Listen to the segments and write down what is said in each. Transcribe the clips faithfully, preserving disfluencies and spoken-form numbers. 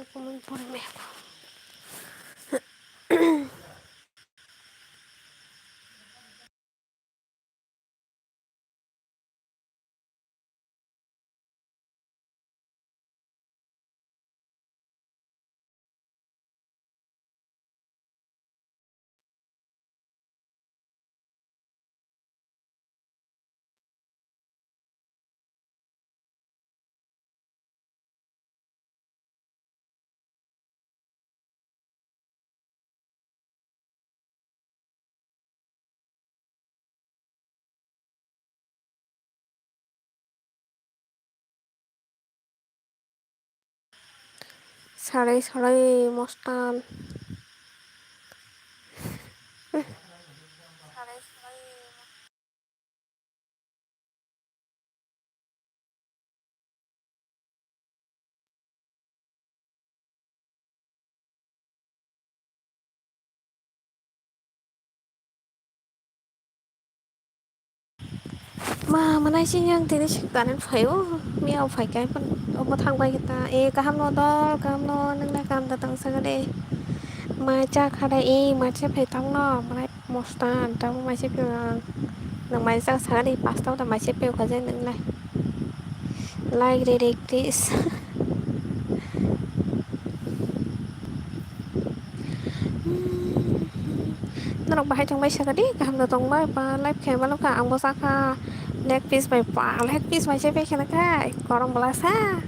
Comment pore me. Sarai sarai mostan. Ma, manai sini ang tini sik current phai o, miya o phai kai pun, omo thang bai kita. E, kaham no dol, kaham no, nang lai kaham da tang sa de. Ma cha kha de, e, ma cha phai tang no, manai mostan, tamo mai se phai ang. Nang mai cha sa de, pasta da mai se phai kha je nang lai. Like re re, please. Norok bahai tongbai sakadi, kaham no tongbai, ba live khe balo kha, ang bo sakha leg piece bai, ba leg piece bai se bai khana khai, korong bwla sa.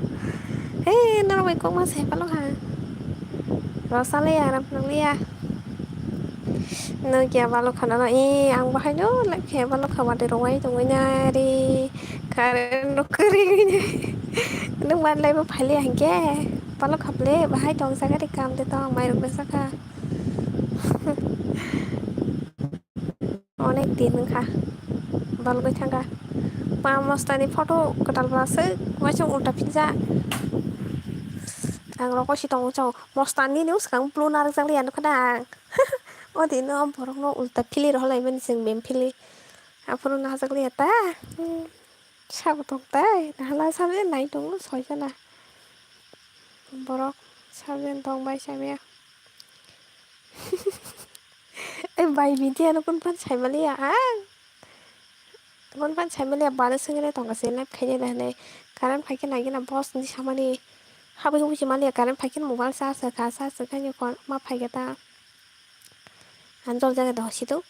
He, norok bai kokma se balo kha. Rosaliya, Ramnaliya. Nokya balo khana no, e, ang bahai no live khe balo kha, watwi rok wai tongwi nai ri. Current no kwrwi nai. Nung man live o phai liya hinkhe. Balo kha ble, bahai tong sakha de, kam de tong, mai rok bai sakha. Onek din wngkha, balgwi thangkha. Ma mostani photo kwtal ba aswk uaisuk ulta philjak. Ang rogo si tongo chao. Mostani ni bwskang blue narwkjak liya nukha na ang. O din no borok no ulta phili rohor lai mani chwng mem phili. Aphuru najak liya ta. Hmm. Sabo tong tai, nahala sabe nai tongo soi jona. Borok sabe tong bai sabe. E bai, video no kun phan sai maliya ang. Kun phan sai maliya, bana sengre tong kasi live khaina hinwi. Current phai khe nai gana boss ni samani. Habwi hubui se maliya, current phai khe mobile charge kha, charge kha ni kon ma phai khe ta. Ang jol jaga da hosi do.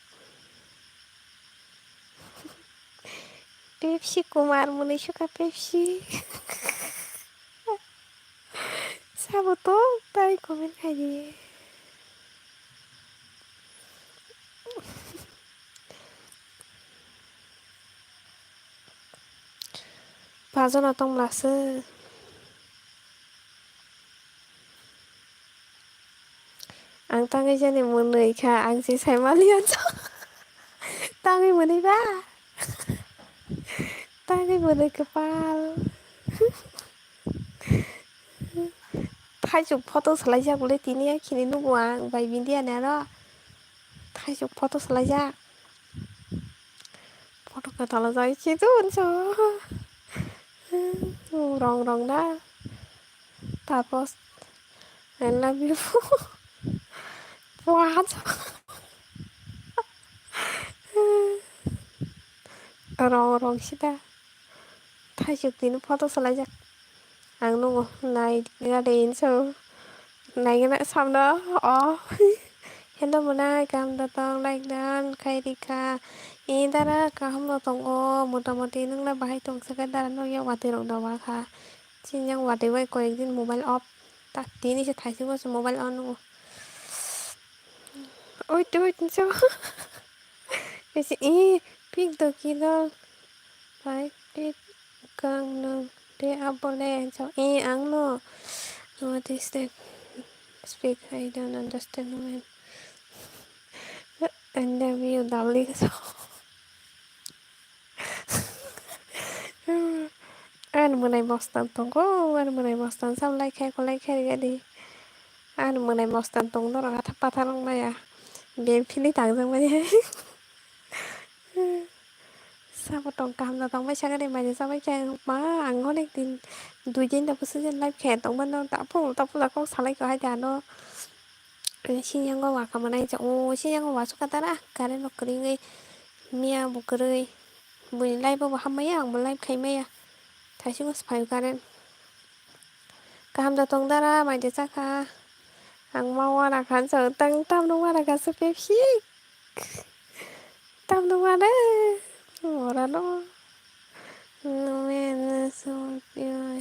Pepsi Kumar mwnwi sukha Pepsi. Sabo tong tai comment khai di. Pajono tong bwlasa. Ang tangwi jani mwnwi kha, ang se sai maliya. Tangwi mwnwi ba? Tangwi mwnwi kwpal. Thaisuk photo swlaijak bwle tini, ya khini nugo ang bai bini ani aro. Thaisuk photo swlaijak. Photo kwtal o jai se tun so. Rong rong da. Tapos, I love you. What? Rong rong sida. Thaisuk tini photo swlaijak. Ang nungo nai gade inso. Naigwna samno o. Hello mwnai, kaham da tong, like dan khai rikha. Ee dara, kaham no tongo, motamoti nwng le bahai tong se khe dara, nwng yak watwi rok da wa kha. Chini yang watwi bai koyek din mobile off. Ta tini se thaisingo se mobile on o. Wait, wait, so. Ese, eh, pick the killer. Five, pick kang nung. De abole, so, eh, ang no. What is that? Speak, I don't understand, man. I love you, darling. So. Ani mwnai bostan tongo, ani mwnai bostan sam lai khe, kwlai khe rwgani. Ani mwnai bostan tong norok atha pathar wng maya. Bem philwi tangjak mani hai. Abo tong kaham da tongbai sakani mai da chabai khe ma ang onek din dui din da bwswk live khe tongmano taphuru taphuru da kok salai kha hai da ano. Sinyango wa kha manai cha o sinyango wa sukha dara current rok kwrwi wngwi miya bo kwrwi buini live bo hamya ang bo live khai maya thaisingo se phaio current. Kaham da tong dara mai da chakha ang ma wana kha sa tang tamno wana kha sa Pepsi. Tamno wana ora no. No man, so pure.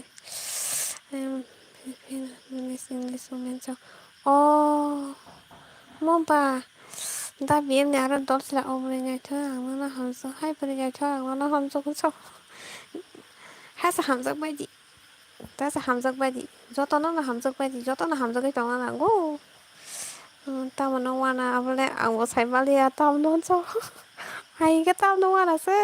I am Filipino, English, English woman, so. Oh, mo ba. Da B M ni aro dol sila o bwrwi naithok ang nono hamjak hai bwrwi naithok ang nono hamjak so. Hasa hamjak bai di. Tasa hamjak bai di, jotono no hamjak bai di, jotono hamjagwi tongna nango. Hmm, tamano wana abole angbo sai maliya, tamno so. Hai khe tamno wana se.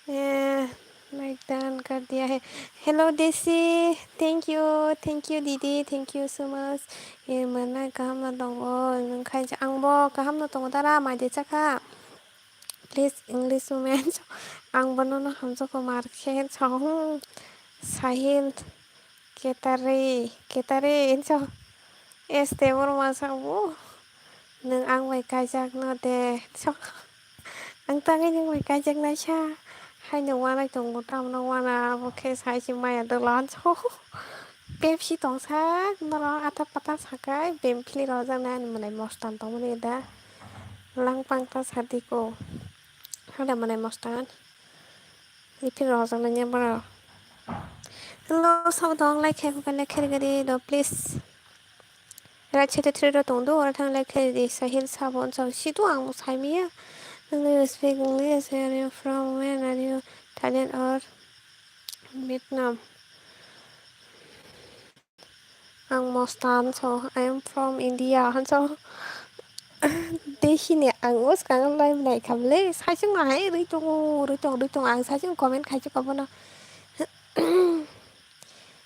Eh, like done kar diya hai. Hello Desi, thank you, thank you Didi, thank you so much. Eh, mana kaham no tongo, nung khai angbo kaham no tongo dara, mai de chakha. Please English women. Ang bono no hamjak ko mar khe so. Hmm. Sahil Ketari, Ketari so. Este borma sa bo. Nung ang bai kaijak no de so. Ang tangwi nung bai kaijak nai sa. Hai no wanai tongo tamno wana abo khe sai se maya dolan so. Pepsi tongsak norok atak patak sakai bemphili rojak nai ani mwnai mostan tongmani da. Langpang ta sadi ko. Hada mwnai mostan. Iphil rojak nanya boro. Hello, sabo tong like khe, like khe gari do, please. Right side three do tong do, ora thang like khe di, Sahil sabo on sabo. Situ ang bo sai miya. Nang do you speak English? Where are you from? When are you? Thailand or Vietnam? Ang mostan so, I am from India, han so. Dehini ang o swkang lai nai kha bwle, saichung no hai rwi tongo, rwi tong, rwi tong, ang saichung comment khai chukha bono.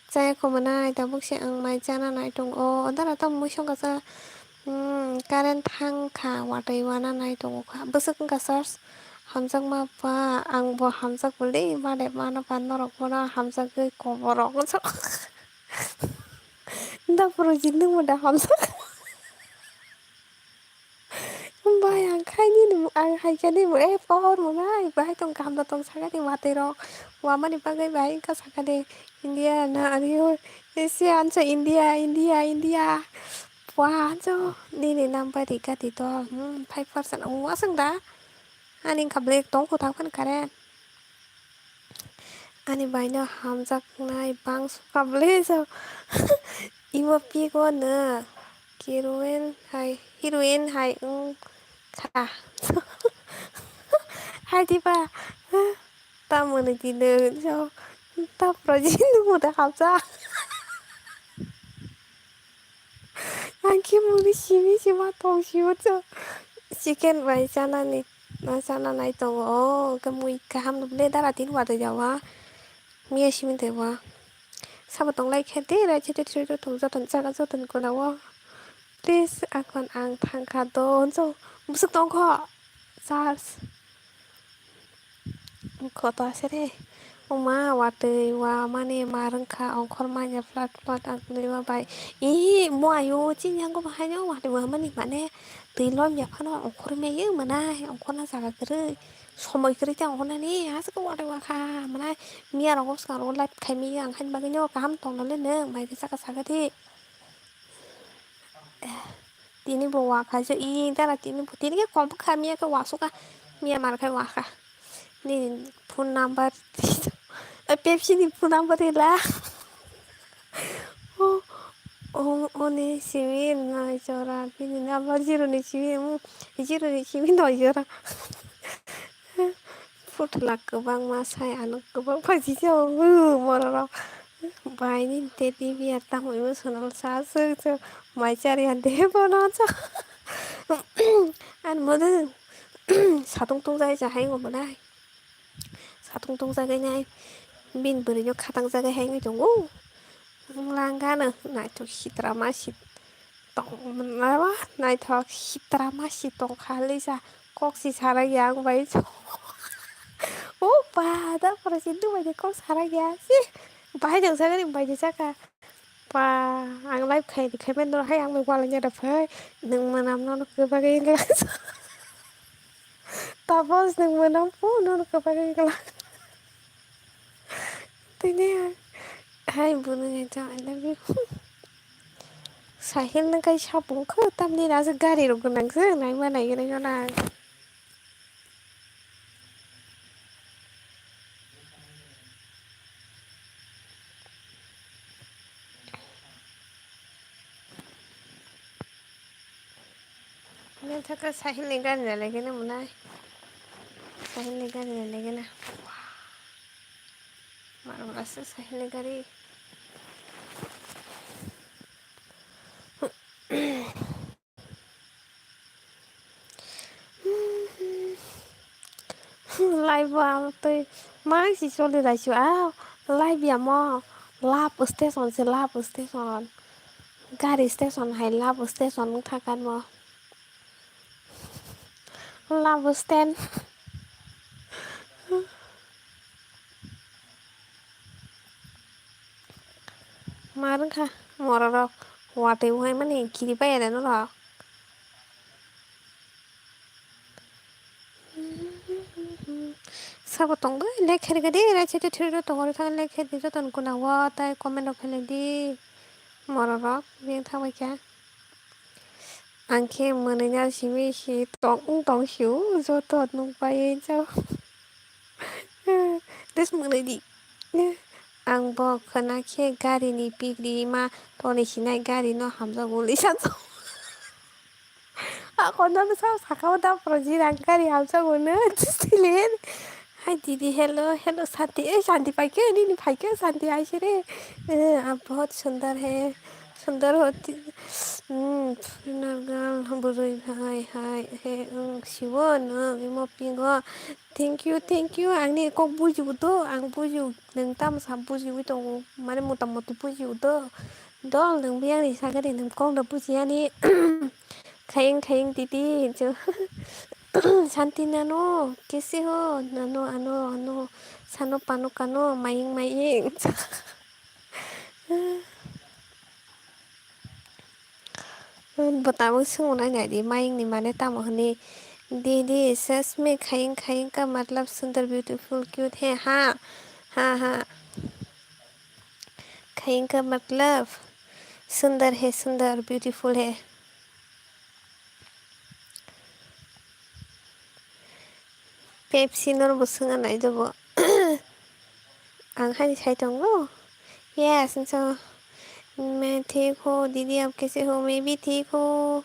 Chaya kho mwnai, tabuk se ang mai chana nai tongo, o dara tamo mui songkha sa, hmm, current thang kha, watwi wana nai tongo kha, bwswk wngkha charge, hamjakma ba, ang bo hamjak bwle, bade mano ba norok bono hamjagwi koborok. Da poro jindwng bo da hamjak. Bai ang khaini ni, ang hai khe ni, eh, pohor mwnai, bai tong kaham da tong saka ni watwi rok. Wamani bagwi bai wngkha saka de, India na, ari o, Asia ansa India, India, India. Pua ansa nini number rika di to, hmm, five percent. Ang wasang da, ani wngkha black tong kho thang phani current. Ani baino hamjaknai bangso kha bwle so. Imo pik o no heroine hai, heroine hai wng kha. Hai diba? Tamoni di no so. Tapro jin mo da hamjak. Ang khe muni simi sima tong sio cho. Chicken bai chanani, ma chana nai tongo. O, hwnkhe mui kaham no ble dara tin watwi jawa. Miya simi tei wa. Sabo tong lai khe de, rai chete chete tong joto ni jaga joto ni gora o. Please, akhon ang thang kha do, hwnso. Bwswk tong kho. Charge. Koto asere. Oma watwi wa mani ma rwngkha ongkhor manya flat flat ang twi ma bai. Ih, mo ayo chini yango bahai no watwi wa mani mane twi lom ya phano ongkhor me ye manai ongkhor na jaga kwrwi. Somoi kwrwi tei ongkhor nani aswk watwi wa kha manai miya rogo swkang rogo live khai mi ang haini bagwi no kaham tong nole nwng bai khe saka saka di. Tini bo wakha je, i dara tini bo, tini khe kom kha, miya khe wasukha, miya mar khai wakha. Nini phone number, eh, Pepsi ni phone number rila. O, o, o ni simi nai jora, bini number zero ni simi, mm, zero ni simi noi jora. Putla kwbangma sai ano kwbang phaji se o, borok rok. Bai ni teddy bear tamo emotional sa aswk aswk mai chari ya de bono sa. Ani mode satung tung jai ja hai ngo mwnai. Satung tung jagwi nai bini bwrwi no khatang jagwi hai wngwi tongo. Wng lang gana naithok sitra ma sit tong mwnai ba naithok sitra ma sit tong kha lisa. kok si sarak ya ang bai. O ba, da pora si du bai de kok sarak ya. Si, bai de sarak ni bai de saka. Ba, ang live khai di khai mano hai ang bai wala nya da phai. Nung manam no ke bagai ngla. Tapos nung manam po no ke bagai ngla. Tini hai bunu ngai ta I love you. Sahil nung kai sapung kho tamni na gari rok nang se nai ma nai nai na. Nang thaka Sahil ni gari na lagi na munai. Sahil ni gari na lagi na. Mar mar asa Sahil ni gari. Live o ang twi mang si choli rai su a live ya mo lab station se lab station gari station hai lab station wng thangkha mo lab stand. Ma rwngkha mororok watwi wngmani kiri pai ere norok. Sabo tongwi like khairikha di, raisa twi thwirwi tongo, rwthang like khaidi jotono gwnango, tei comment rok khailai di mororok biyang thangbaikha. Ang khe mwnwi na simi si tong wng tong sio joto nukbai jao. Des mwnwi di. Ang bo khwna khe gari ni pigri ma toni sinai gari no hamjak wngwi sanjak. A kono no sa saka o da pro ji rang gari hamjak wngwi silen. Hai didi hello hello Santi, eh Santi pai khe nini pai khe Santi hai se re. Eh, ah, bahut sundar hai, sundar hoti. Hmm, foreigner girl, bwrwi hai hai he, hmm, sibo no imo pingo. Thank you, thank you. Ang ni kok bujibo to, ang bujibo, nwng tamo sa bujiwi tongo, mane mota moti bujibo to. Dol nwng biyang ni sagari nwng kok da bujiya ni. Khayeng khayeng titi hinsu. Santi nano, kesi ho, nano ano ano, sano pano kano, mayeng mayeng. Bo tabuk swngmung nai nai di, mayeng ni mane tamo hwnwi. Didi, sach mein khayeng khayeng ka matlab sundar, beautiful, cute hai, ha, ha, ha. Khayeng ka matlab sundar hai, sundar, beautiful hai. Pepsi no bo swnga nai do bo. Ang hai sai tongo. Yes, so. Main thik ho, didi, aap kaise ho? Main bhi thik ho.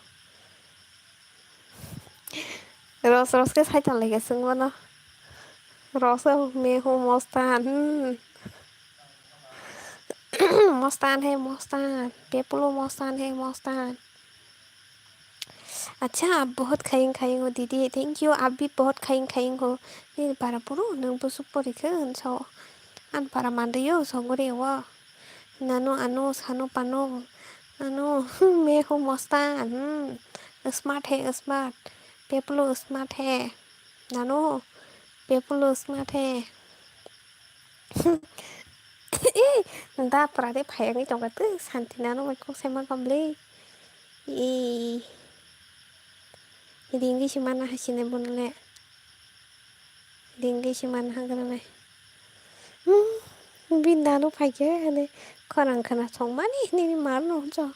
Ros ros khe sai tong lai khe swng mano. Ros ho, main ho mostan. Hmm. Mostan hai, mostan. Pepulo mostan hai, mostan. Acha, aap bahut khayeng khayeng ho didi. Thank you, aap bhi bahut khayeng khayeng ho. Nini para puro, nwng busuk pori khe, so. An para mandrio, so gori wo. Nano, ano, sano, pano. Ano, main ho mostan. Hmm. Smart hai, smart. Pepulo smart hai. Nano, pepulo smart hai. Eh, da pura de phayangwi tongkha twi, Santi nano mai kok sai mankha bwle. Eh, ringwi se mana hai sini bono le. Ringwi se mana hai gra nai. Hmm, bini nano phaikhe hwnwi khorang khna songmani nini ma no hwnso.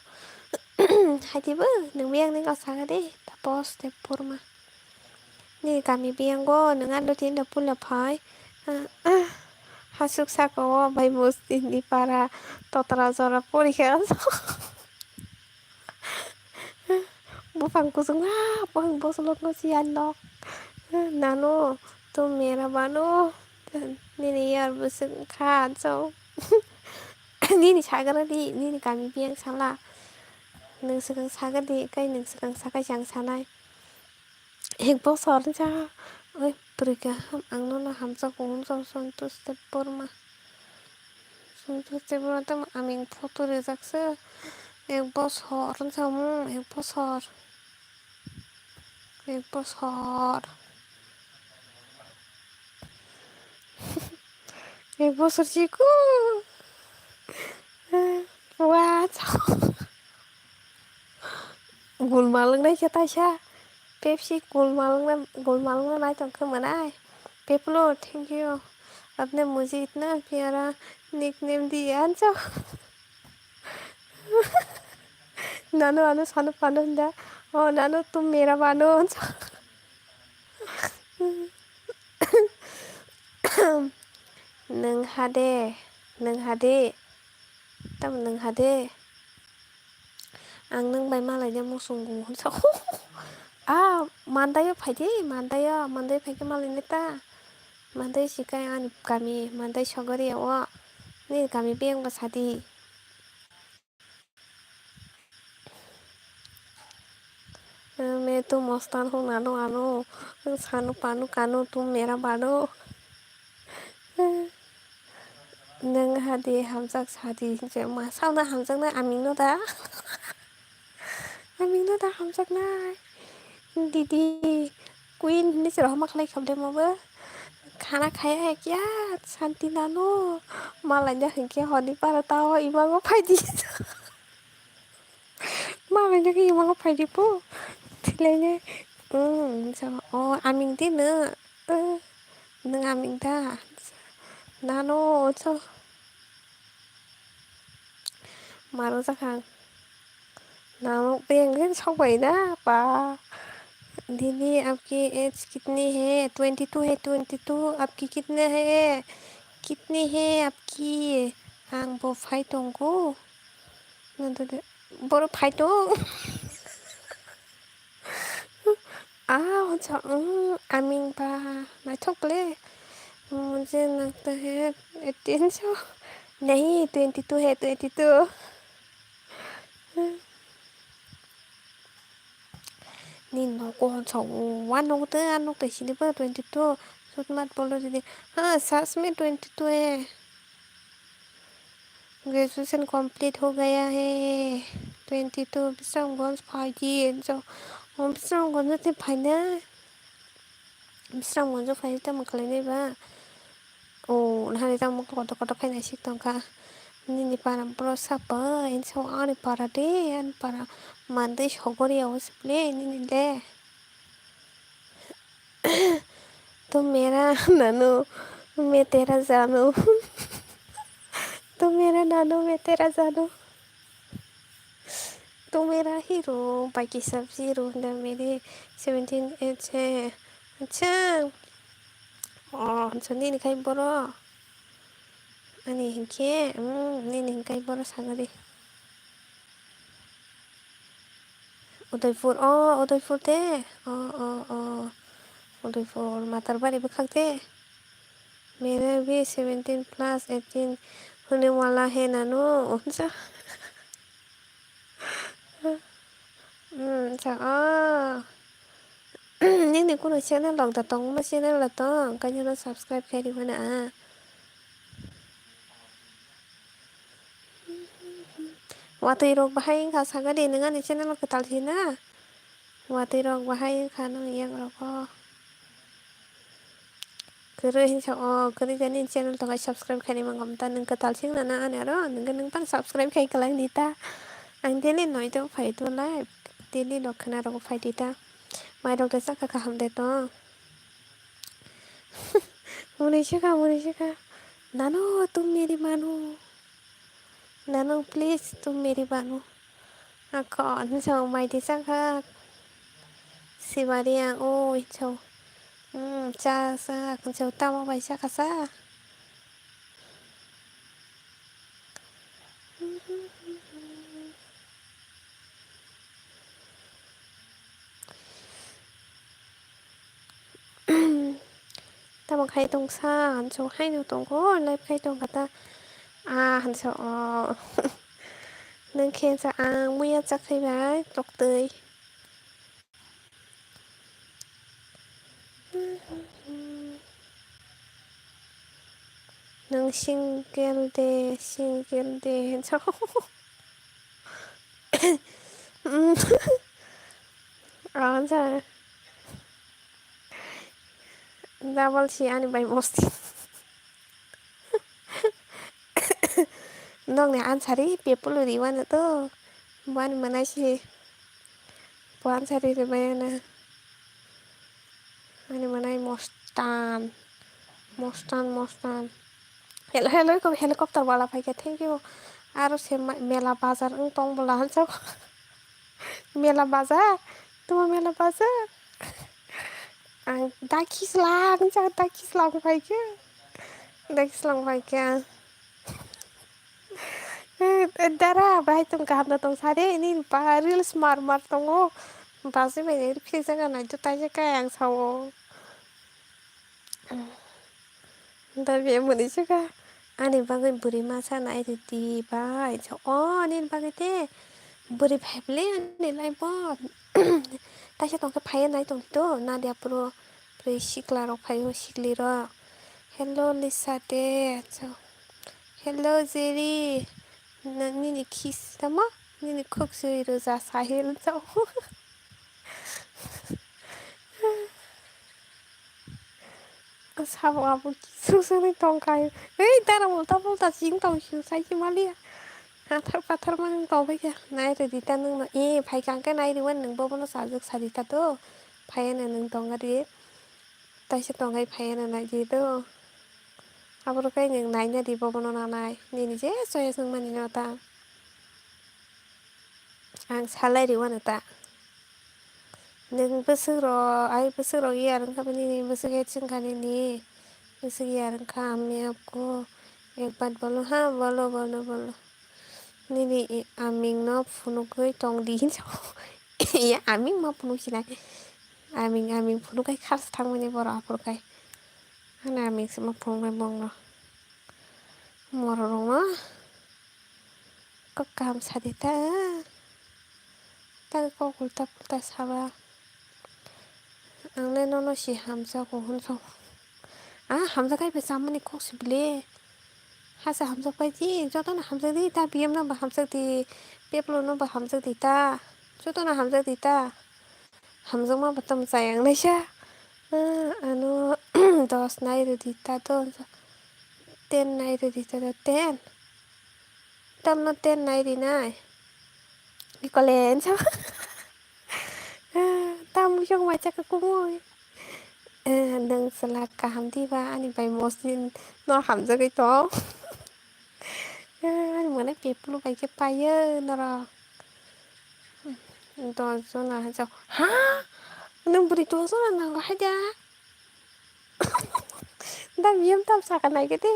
Hai twibo nwng biyang ni kok sakha de, tapos de purma. Nini kami biyango nwng ano tinda puila phai. Ah, ah. Hasuk saka o bai musti ni para totra jora pori khe. Buphang kusung ha, buphang bosolok no siya nok. Nano, tu mera bano. Nini yar busuk kha, so. Nini sagra di, nini kami biyang sala. Nwng swkang saga di, kai nwng swkang sakai chang sanai. Ek bosor wngkha, oi, bwrwi kaham, ang nono hamjakgo, wngkha Santosh Debbarma. Santosh Debbarma tamo aming photo rijak se, ek bosor wngkha, hmm, ek bosor. Ek bosor. Ek bosor chikon. Wa, gulmal wngnai khe taisa. Pepsi gulmal wngna, gulmal wngna nai tong khe mwnai. Peplo, thank you. आपने मुझे इतना प्यारा निकनेम दिया, ancho. Nano ano sano pano hinda. Oh, nano tum mera bano, ancho. Nwng hade, nwng hade, tamo nwng hade. Ang nwng bai malaina muchungo, hinsa. Ah, Mandaio phaidi, Mandaio, Mandaio phaikhe malainai ta. Mandaio sikai ani kami, Mandai Sogoria o. Nini kami biyang ba sadi. मैं तो मस्तान हूँ, nano ano, sano pano kano, tum mera bano. Nwng hadi hamjak sadi, je ma sauna hamjaknai aming no da. Aming no da hamjaknai. Didi, queen hinwi se rohorma khlai khabde mo bo. Khana khaya hai kya, santi nano. Malaina hinkhe honi para tao imango phaidi. Malaina khe imango phaidi po. Thilaini, mm, sa, o, aming di no. Eh, nwng aming da. Nano, so. Maro jakhang. Namo beng beng sok bai da, pa. Didi, apki age kitni hai? Twenty two hai, twenty two. Apki kitna hai? Kitni hai apki? Ang bo phai tongo. Nandode, boro phai tong. Ah, hwnsa, mm, aming ba naithok le. Mujhe lagta hai eighteen so. Nahi, twenty two hai, twenty two. Ni nogo hwnsa, o, wa nogo tei, a nok tei sini ba twenty two. Sut mat bolo didi. Ha, sas me twenty two hai. Graduation complete ho gaya hai. Twenty two, Bisramganj phai di, so, o, Bisramganj te phaina. Bisramganj phai tamo khlainai ba? O, nahani tamo kotor kotor khaina sik tongkha. Nini para bro sapa, insa ani para de, ani para Mandai Sogoria o siple nini de. तो मेरा नानू, मैं तेरा जानू। तो मेरा नानू, मैं तेरा जानू। तो मेरा हीरो, बाकी सब जीरो, ना मेरे seventeen age है। अच्छा। Oh, so nini khai boro? Ani hinkhe, mm, nini hinkai boro sagadi. Udaipur, oh, Udaipur de. Oh, oh, oh. Udaipur, Matarbari bwkhak de. Mere bhi seventeen plus eighteen hone wala hai nanu. Unsa. Hmm, sa, oh. Nini kuno channel rok da tong, ma channel da tong, kanya no subscribe khai ri mano, ah. Watwi rok bahai wngkha, sakha di, nwng ani channel o kwtal si na? Watwi rok bahai wngkha nwng yang rogo. Kwrwi hinsa o, kwrwi jani channel tongkha subscribe khaini mangam ta, nwng kwtal si wngna na ani aro, nwng, nwng tang subscribe khai kwlai di ta. Ang daily noito phai to live, daily rok khna rogo phai di ta. Mai rok da chakha kaham de to. Muni sika, muni sika. Nano, tum meri mano. Nano, please, tum meri mano. Ako, hinsa mai di chakha. Sibari ang, o, hinsa. Hmm, cha, cha, hinsa tamo bai chakha sa. Tamo khai tongsa, hanso haino tongo, live khai tongkha ta. Ah, hanso, oh. Nwng khe sa ang muya chak khai bai, toktwi. Nwng single de, single de, hanso. Aja. Double si ani bai mosti. Nokni ansari pepulu riwano to. Bo ani manai si. Bo ansari ribai ano. Ani manai mostan. Mostan, mostan. Hel-, hel-, helicopter wala phaikha, thank you. Aro se ma-, mela bazar wng tong bola hansa. Mela bazar? Tuma mela bazar? Ang dakislang, ja dakislang phaikha. Dakislang phaikha. Eh, eh, dara, bahai tong kaham da tong sade, ini pa reels mar mar tongo. Basi bai ni phik jaga nai to taisa kai ang sao. Dabi muni saka ani bagwi bwrwi masa nai rwdi bai. O ani bagwi te bwrwi phai bwle ani life o. Taisa tongkhe phaiya nai tongdi to Nadia Pro tei sikla rok phaio sikli rok. Hello Lisa de. Hello Jerry. Nini khis tamo? Nini khuk sui rwja Sahil. Sabo abo kisung sungwi tongkha. Ei, dara ulta pulta ching tong sing sai maliya. Hathar pathar mang tongbaikha. Nai rwdi ta nwngno. E, phaikha hwnkhe nai rwmani nwng bobono chajak sadi ta do. Phaiya nwng tongari. Taisa tongwi phaiya nai di do. Aboro khe nwng naina di bobono nanai. Nini je choice wngmani no ta. Ang salai rwmano ta. Nwng bwswk rok, ai bwswk rok yar wngkha bini, bwswk yar chwngkha nini, bwswk yar wngkha, ami apko ek baat bolo ha, bolo, bolo, bolo. Nini i aming no phunugwi tong di hinwi sao. Ya aming ma phunuk sinai. Aming, aming phunuk kai khas thangmani borok aphuru kai. Ani aming se ma phunuk bai bongno. Morok rok no. Kok kaham sadi ta, ta kok ulta pulta saba. Ang le nono si hamjago hwnwi sao. Ah, hamjak kai bai chamani kok si bwle. Hasa hamjak pai di, jotono hamjak di, ta B M no bo hamjak di, Pablo no bo hamjak di ta, jotono hamjak di ta. Hamjakma bo tamo chayang naisa. Ah, ano dos nai rwdi ta do. Ten nai rwdi ta do, ten. Tamno ten nai rinai. Ikole ensa. Ah, tamo song wacha ka kumui. Eh, nang sala kaham diba ani bai mosni no hamjagwi tong. Eh, ani mane pepulu bai khe paio norok. Dos jona hajak. Ha? Nwng bwrwi dos jona nango haida? Da miyam tam saka nai khe de.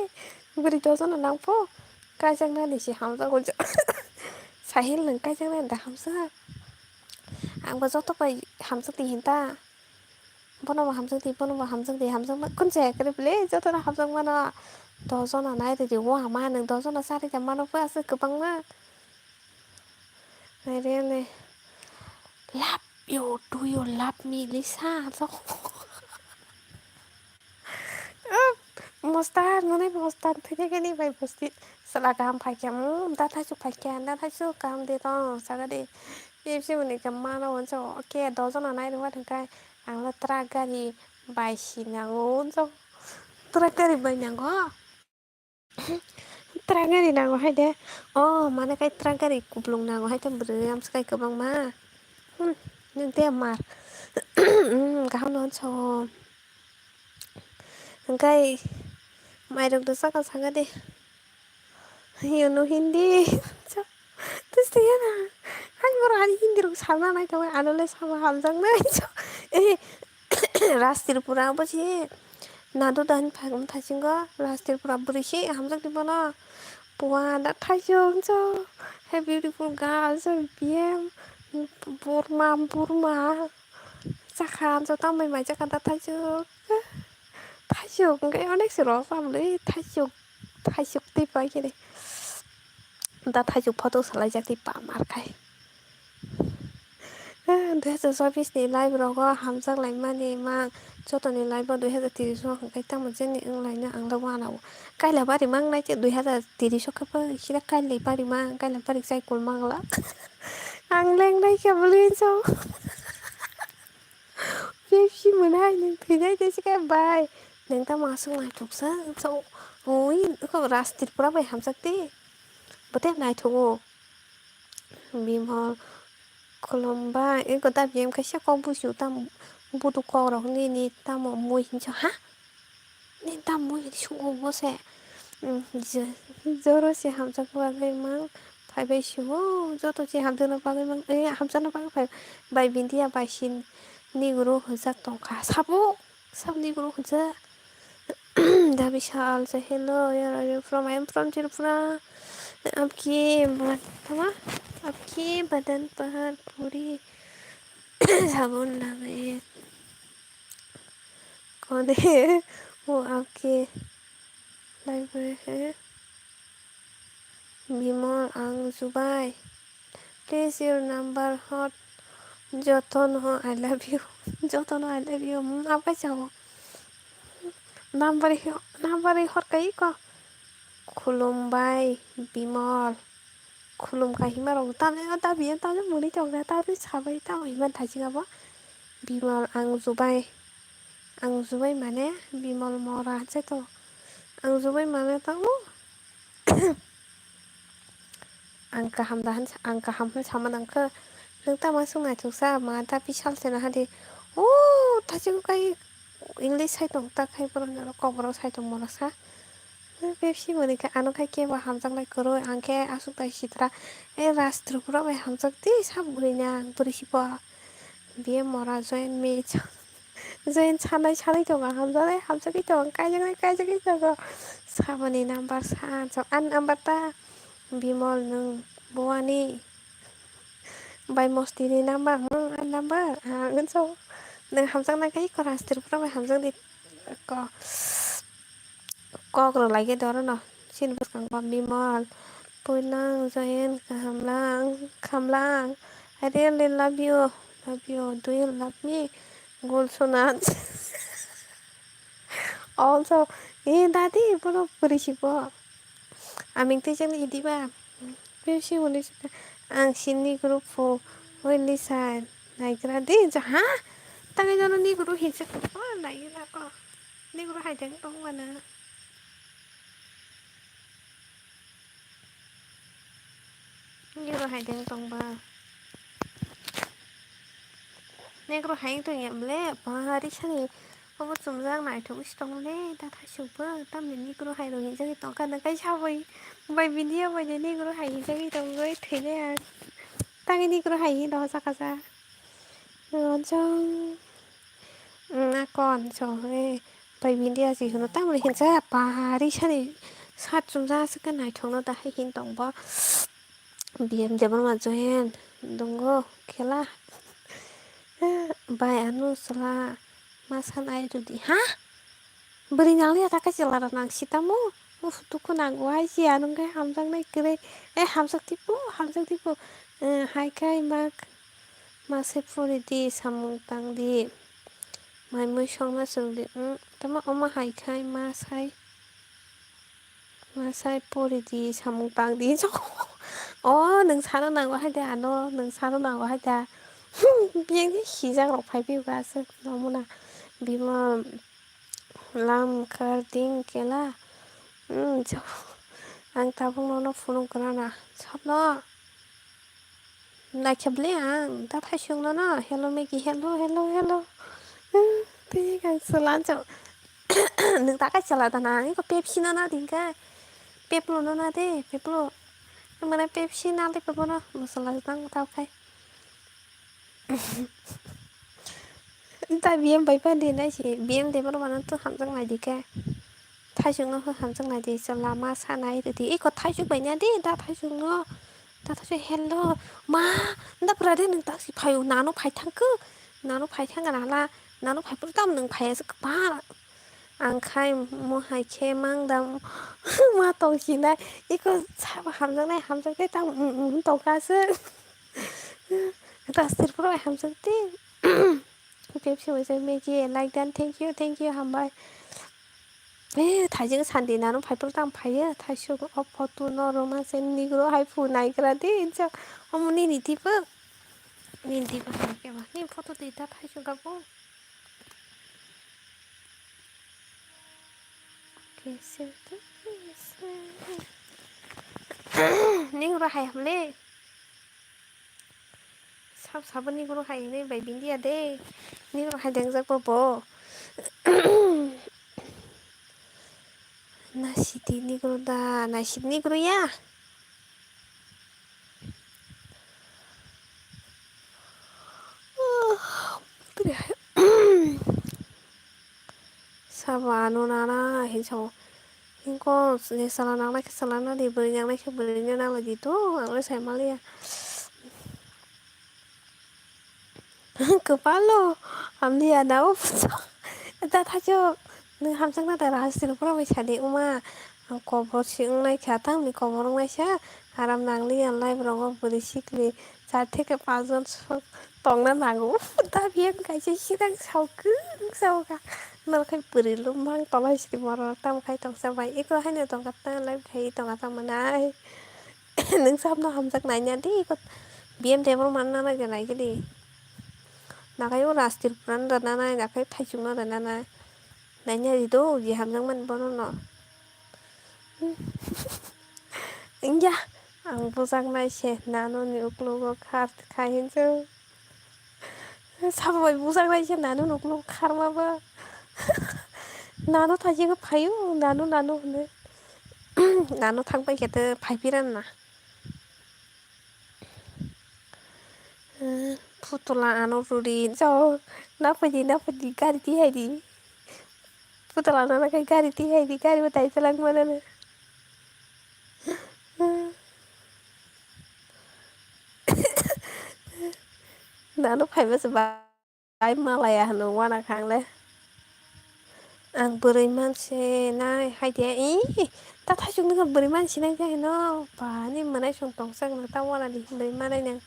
Bwrwi dos jona nang pho. Kaijaknani se hamjago. Sahil nwng kaijaknani da hamjak. Ang bo joto bai hamjak di hinta. Bono bo hamjak di, bono bo hamjak di, hamjak ma-, kun se kre bwle jotono hamjak mano. Dos jona nai rwdi, o ama nwng dos jona charwi ja mano pho aswk kwbangma. Nai re ne. Love you, do you love me, Lisa? Mostan, mane mostan, thwide khe ni bai bosti. Sala kaham phaikya, mm, da thaichuk phaikya, da thaichuk kaham de tong, saga de. Ipsi mani khe mano wngso, okay, dos jona nai rwma thangkai, ang le truck gari bai si nango wngso. Truck gari bai nango? Truck gari nango hai de. Oh, mane kai truck gari kuplung nango hai de, bwrwi amsa kai kwbangma. Hmm, nwng de mar. Hmm, kaham no wngso. Hwnkhe mairok do saka saka de. Yono Hindi. Twisti yana. Hai borok ani Hindi rok salna nai tongwi ano le sama hamjaknai. Eh, Raj Tripura bo se. Nadu dan phagum thachingo Raj Tripura bwrwi se hamjakdi bono. Pua da thaichung cho. Hey beautiful girl, so B M. Burma, Burma. Chakha, ang joto mai mai chakha da thaichuk. Thaichuk hwnkhe onek se rw chamlwi thaichuk, thaichuk twi pai khe da thaichuk photo swlaijak twi pa mar khai. Dui hazar chobbish ni life rogo hamjak laimani mang jotoni life o dui hazar tris o hwnkhe tamo jeni wng laino ang le uanao. Kaila bari mang nai khe dui hazar tris o khe bo sida kailai bari mang, kaila bari chai kul mangla. Ang lengnai khe bwlwi chong. P Pepsi mwnai, nwng thwinai tei se khe bai. Nwng tamo aswk naithoksa, so, oi, kok Raj Tripura bai hamjak di. Bote naithogo. Bimol, Khulumbai, eko da biyem kaisa kok busu tam, budu kok rok nini tamo mui hinso, ha? Nini tamo mui hinso, o bo se. Mm, je-, joro se hamjakna bagwi mang phaibai sio, joto se hamjakna bagwi mang, eh, hamjakna bagwi phai bai Bindia bai sin nigoro hwnjak tongkha. Sabo, sabo nigoro hwnjak. Dabisa also, hello, where are you from? I am from Tripura. Apki ba-, tama? Apki badan pahar puri sabon lage. Kone wo apki library hai. Bimol, ang Jubai. Please your number hot. Jotono I love you. Jotono I love you. Hmm, abo kaisa o. Number hi-, number hi hor kai ko. Khulumbai Bimol. Khulum kai hima rok tamo ta biyan tamo muni tong ta ta sabai tamo hima thajing abo. Bimol ang Jubai. Ang Jubai mane Bimol mora je to. Ang Jubai mane tamo. Ang kaham da han, ang kaham han sama nang khe. Nwng tamo aswk naithok sa ma ta bisal se na hadi. O ta chwng kai English sai tong ta khai borok ni oro kok borok sai tong mora sa. Pepsi mani khe ano khai kebo hamjak lai kwrwi ang khe aswk tai sitra. E Raj Tripura bai hamjak di sa bwrwi ni ang bwrwi si bo. Biye mora join me. Join sanai sanai tongo, hamjaknai hamjagwi tongo, kaijaknai kaijakgwi tongo. Saboni number sa, so, ani number ta Bimol nwng buani bai mostini number, hmm, ani number, ah, hwnso. Nwng hamjaknai khe eko Raj Tripura bai hamjakdi ko. Kok rw lai khe doro no. Chini bwskango Bimol, Puinang, Joyen, kaham lang, kaham lang. I really love you. Love you. Do you love me? Gul suna. Also, eh, dadi, bono puri si bo. Aming tei jani hidiba. Pepsi muni sita. Ang sini group fo. Oi, Lisa, naigra di, ja, ha? Tangai jono ni group hinsa ko, naigra ko. Ni group hai jang tong mana. Negro hai deng tong ba. Negro hai tong ya ble, bahari sani obo chumjak naithok isi tong le, ta thasuk bo, tamni negro hai rok hinjagwi tong kha, nang kai sabai, bai bini ya bai negro hai hinjagwi tong goi thwi le ang. Tangwi negro hai hi dosa kaja. Rojong. Nakon so he bai bini asi hino tamoni hinsa pari sani sat chumjak aswk khe naithokno da hai hin tong bo. B M Debbarma joyen dungo khela. Bai ano chwla ma sanai rwdi ha. Bwrwi nang liya ta kaisa lara nang sitamo. Uf, dukhu nango hai se ano khe hamjaknai kwrwi. Eh, hamjak tipo, hamjak tipo. Eh, hai khai mak. Ma sai pori di, samung tang di. Mai mui songna swrwng di. Hmm, tamo omo hai khai ma sai. Ma sai pori di, samung tang di. O, nwng sano nango hai de ano, nwng sano nango hai da. Hmm, biyang di hijak rok phai phai ba aswk nomo na. Bimo Lam kar ding kela. Hmm, jo. Ang tabuk nono phunuk gwnana. Sabno. Naikhe ble ang. Da thaisung nono. Hello, Maggie. Hello, hello, hello. Hmm, tini kang sulan jo. Nwng ta kai chala dana. Ang ko Pepsi no na ding kai. Peplo no na de. Peplo. Mane Pepsi na le peplo no. Masala tang ta kai. Ta B M bai phan di nai si, B M de borok mano to hamjak nai di khe. Thaisuk no hamjak nai di, chwla ma sanai rwdi. Eko thaisuk bai nya di, da thaisuk no. Da thaisuk hello. Ma, da pura de nwng taksi phaio, nano phai thang khe. Nano phai thang nala, nano phai pura tam nwng phai aswk ba. Ang khai mo hai khe mang da ma tong si nai. Eko sabo hamjak nai, hamjak nai tam, mm, mm, tong kha aswk. Raj Tripura bai hamjak di. Pepsi waisa Maggie like dan, thank you, thank you, hambai. Eh, thaijing sandi nano phai pura tang phaiya, thaisuk o photo no rwma se nigro hai phu naigra di, insa omo nini tipo. Nini tipo hai khe ba. Ni photo di ta thaisuk abo. Nigro hai hamle. Sab sabo nigro hai hwnwi bai bindiya de. Nigro hai dengjak bo bo. Nasidi nigro da, nasidi nigro ya. Sabo ano nana hinwi sao. Hinko je sala nangnai khe sala nadi, bwrwi nangnai khe bwrwino nanglaidi to, ang le sai manliya. Kwpalo hamliya na o. Da thaisok, nwng hamjakna da Rajasthani pura bai sadi wngma. Ang kobor se wngnai kha, tamni kobor wngnai sa. Aram nangliya life rogo bwrwi sikli char theke panch jon sok tongna nango. Dabi ang kaisa sidang sao kwrwng sao kha. Norok hai bwrwi lwmbang tolai sidi borok tamo khai tongsa bai. Eko haino tongkha ta life khai tongkha tamo nai. Nwng sabno hamjak naina di eko. B M table manna nai nai gidi. Nakai o Raj Tripura no rwna nai, nakai Thaisung no rwna nai. Naina di do, je hamjakmani bono no. Wngya, ang bujak nai se, nano ni uklogo khar khai hinjo. Sabo bai bujak nai se, nano ni uklogo kharma ba. Nano thaising phaio, nano, nano hwnwi. Nano thang pai khe phai phiran na. Putula ano ruri jao, napadi napadi gari tihai di. Putula nana kai gari tihai di, gari bo tai chalak manana. Nano phaiba se ba. Ai malaya hwnwi uanakha ang le. Ang bwrwi manse nai hai de, ih, ta thaisok nokha bwrwi manse nai khe hino, ba ni mwnai song tongsa gwnang ta uanadi hinwi manai nang.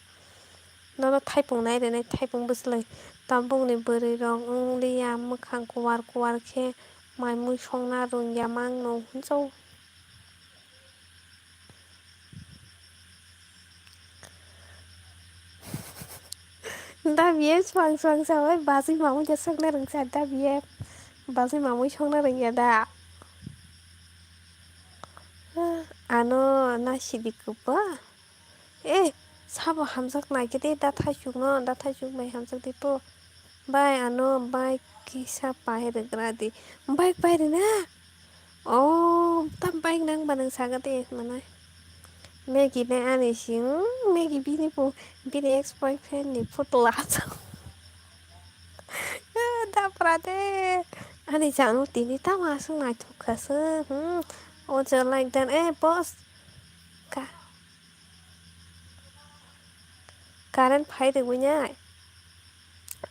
Nono thaipung nai rwnai, thaipung bwswlwi. Tabukni bwrwi rok wng liya mwkhang kuar kuar khe mai mui songna rwngya mangno hwnjao. Da biye swang swang sawi bazwi mamwi khe sokna rwngsa da biye. Bazwi mamwi sokna rwngya da. Ano nasidi kwbwa. Eh, sabo hamjak naikhe de da thaisukno, da thaisuk bai hamjak de po. Bai ano bike kisa pai rwgra di. Bike pai rwna? Oh, tam bike nang ba nang saga de manai. Maggie ne ani sing, Maggie bini bo, bini ex boyfriend ni photo laso. Da pra de. Ani jang tini tam aswk naithok kha se. Hmm. O je like dan, eh, boss. Ka Current phai rwgwi nai.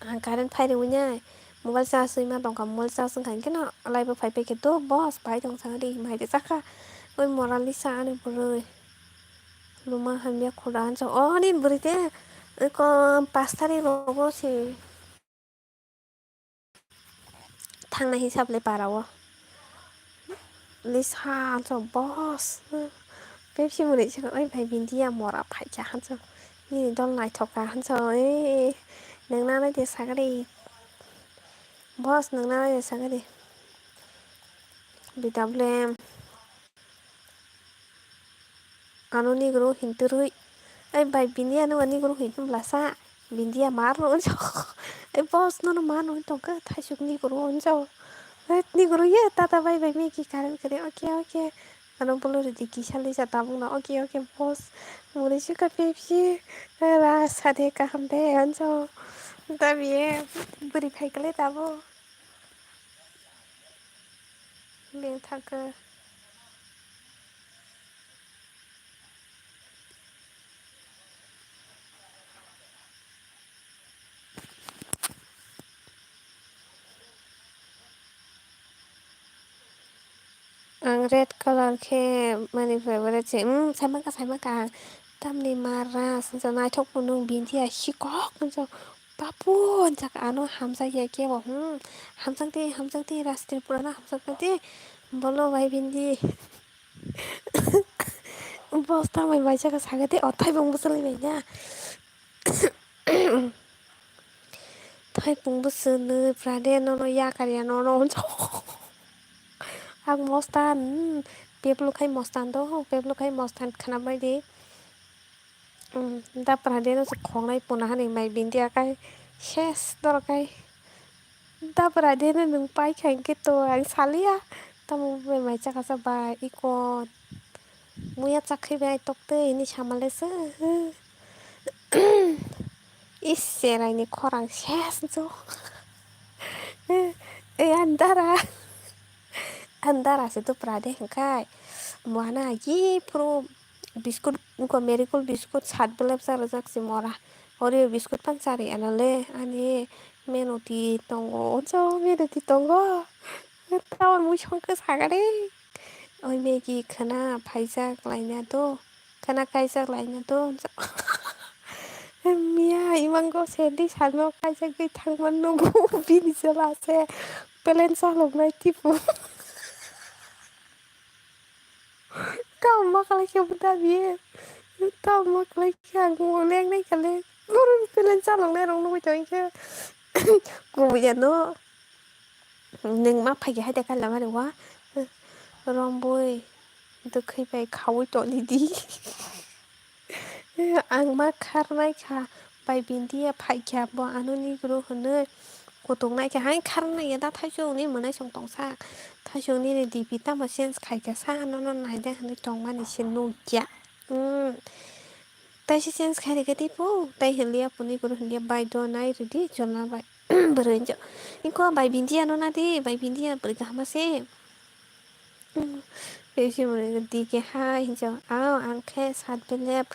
Ang current phai rwgwi nai. Mobile charge rwima tongkha, mobile charge wngkha hwnkhe no live o phai paikhe to boss pai tong sakha de, mai de chakha. Oi Monalisa ani bwrwi. Luma hamya khuda hansa. O nini bwrwi de. Oi ko pas tarikh rogo se. Thangna hisab le para o. Lisa hanso boss. Pepsi muni se oi bhai bindiya mora phaikha hanso. Nini dol naithok kha hanso. Eh, nang nanai de sagari. Boss nang nanai de sagari. B W M. Ano nigoro hinturwi. Ai bai bini ano nigoro hintum lasa. Bindiya mar no unjo. Ai boss no no mar no tongka thaisuk nigoro unjo. Ai nigoro ye tata bai bai meki karen kare. Okay, okay. Ano bolo ridi kisa lisa tabuk na. Okay, okay, boss. Muni suka Pepsi. Ra sade kaham de unjo. Tabiye buri phaikale tabo. Beng thangka. Ang red colour khe mani favorite se. Hmm, saimaka, saimaka. Tamni mara, singsa naithok phunuk bindiya sikok, singsa papu, singsa ano hamjakya kebo. Hmm, hamjakdi, hamjakdi, Raj Tripura no hamjakdi. Bolo bai bindi. Bosta mai bai saka sagade, o thaibung bwswlwi bai na. Thaipung bwswk nwi phrade nono yakarya nono hwnsa. Ang mostan, hmm, peblo khai mostan do, peblo khai mostan khwnabai di. Hmm, dapra de no se khongnai puna hani mai bindi akai ses dor kai. Dapra de no nung pai khai ke to ang salia. Tamo bai mai chaka sa bai ikon. Muya chakhai bai tok te ini samale se. Is serai ni khorang ses jo. E andara. Andara se dupra de hwnkhe. Muana gi phuru biskut, wngkha Marigold biskut sat belep cha rwjak se mora. Oreo biskut pan chari anale ani menuti tongo. Onso menuti tongo. Tamo mui songkhe sagare. Oi Maggie khwna phaijak laina do. Khwna kaijak laina do. Miya imango sedi salno kaijagwi thangman nugo bini chwla se pelen chaloknai tipo. Tamo ma khlai khe bo dabi. Tamo ma khlai khe ang lengnai kha le. Oro pelen chaloknai rok nugwi tongkhe. Kubui ano. Nwng ma phaikhe hai de kaila mani wa. Romboi, dwkhwi bai khaui toni di. Ang ma kharnai kha, bai bindia phaikha bo ano ni guru hwnwi. Kutung nai kha, hai kharnai ya da thaisung ni mwnai song tongsa. Thaisung nini D P tamo change khaikha sa ano no naide hwnwi tongmani se nukya. Hmm. Taisa change khai rikha tei po, tai hwnliya puni guru hwnliya bai do nai rwdi chwla bai. Bwrwi hinjo. Ingkho bai bindia no na di, bai bindia bwrwi kaham se. Tei se mwnwi D K hai hinjo. Ao ang khe sat belep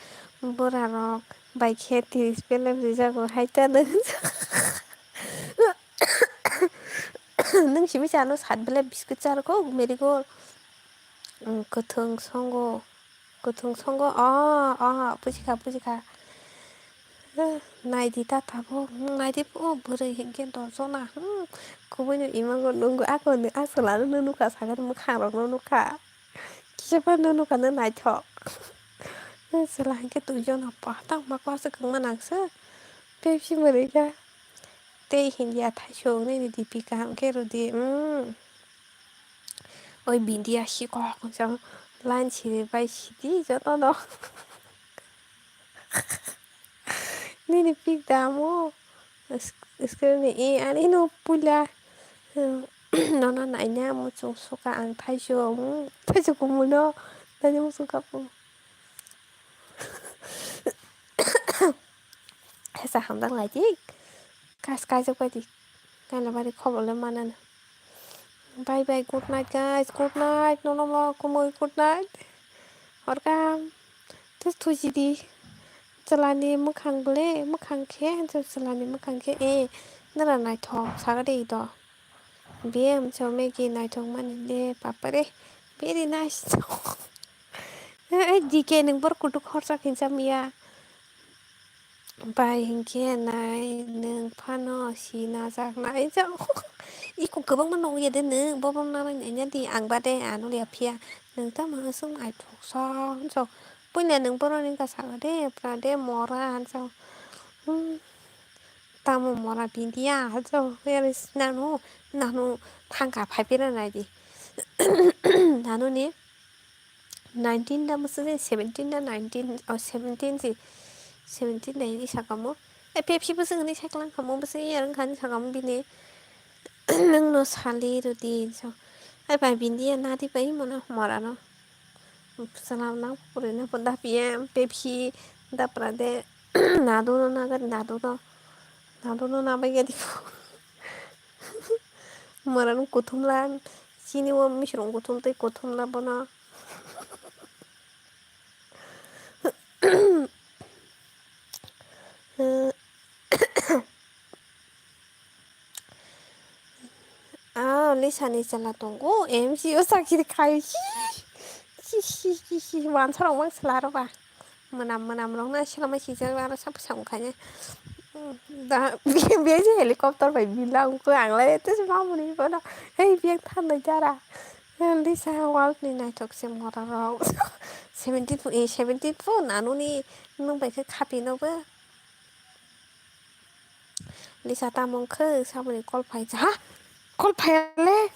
bura rok bai khe tris belep rijago hai ta nw. Nwng simi chano sat belep biscuit charwkho Marigold. Kwthwng songo. Kwthwng songo, o, o, bujikha, bujikha. Eh, naidi ta tabuk, hmm, naidi o bwrwi hinkhe doljona, hmm, kubuino imango nungo, ako ni, a chwla no nukha, sakhe mwkhang rok no nukha. Kisa phano nukha no naithok. Eh, chwla hinkhe duijon hapha, tangma class o kwma nangse, Pepsi mwnwi kha. Tei hinkhe a thaisok nini D P kaham khe rwdi, hmm. Oi bindia sikok hwnsa line siri bai sidi jotono. Nini pik damo screen ni e ani no puila nono naina muchung suka ang thaisu thaisu kumuno nani muchung kapu. Hesa hamdang lai di. Kas kaijak bai di. Kaila bari khobor le manana. Bye bye, good night guys, good night. Nono mo kumui good night. Hor kaham. Tus thuji di. Chwlani mwkhang bole, mwkhang khe, chwlani mwkhang khe, eh, nara naithok saga de do. Biyem chw Maggie naithok mani le, bapare, very nice. Eh, D K nwng bor kutuk khorsa khinsa miya. Bai hinkhe nai nwng phano si najak nai jao. Iko kwbangma nukya de nwng, bobo nang nai nanya di, ang bade ano ya phiya. Nwng tamo aswk naithok sa, so. Puila nwng boroni wngkha saka de, pura de mora, so. Hmm. Tamo mora bindia, so. Yari nanu, nanu thangka phaipira nai di. Nanu ni nineteen da bwswk se seventeen da nineteen, oh, seventeen se, seventeen da hinwi sakamo. Eh, Pepsi bwswk hinwi saklang kamo, bwswk ya wngkha hinwi sakamo bini. Nwng no sali rwdi, so. Ai bai bindia nadi bai mano mora no. Salam nang puri na pun da P M, Pepsi, da pra de. Nadu no nagar, nadu no. Nadu no nabai gadi. Mora no kuthum lang. Chini o misrung kuthum tei kuthum na bono. Ah, Lisa ni chwla tongo, M C O chakiri khai. Hi, hi, hi, hi, hi, wansa rok mang chwla rok ba. Mwnam, mwnam rok na chwla mai sijak aro sap sam khai. Da, be, be je helicopter bai bilang ko ang lai, te se mamuni bono. Hei, biang than nai jara. Lisa world ni naithok se mora rok. Seventeen pu, eh, seventeen pu, nanu ni nwng bai khe khapi no bo. Lisa tamo wngkhe, samani call phai. Ha? Call phai le?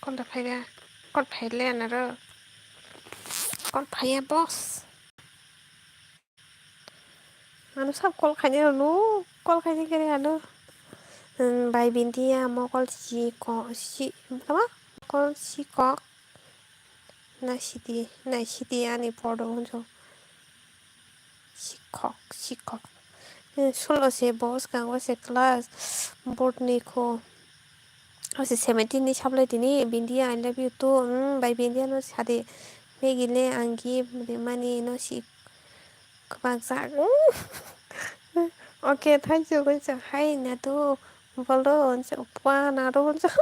Call da phaida. Call phaile anaro. Call phaiya boss. Ano sab call khaina rwno. Call khaina khe ano. Hmm, bai bindiya mokol si ko si kama? Mokol si kok. Na sidi, na sidi ani photo hwnjo. Sikhok, sikhok. Eh, sullo se bo swkango se class board ni kho. O se seventeen ni sablai tini, Bindia, I love you too. Hmm, bai Bindia no sadi. Maggie le ang gift rimani no si kwbang jak. Okay, thank you, hwnjak. Hai, nadu, bolo, hwnjak, pua, nadu, hwnjak.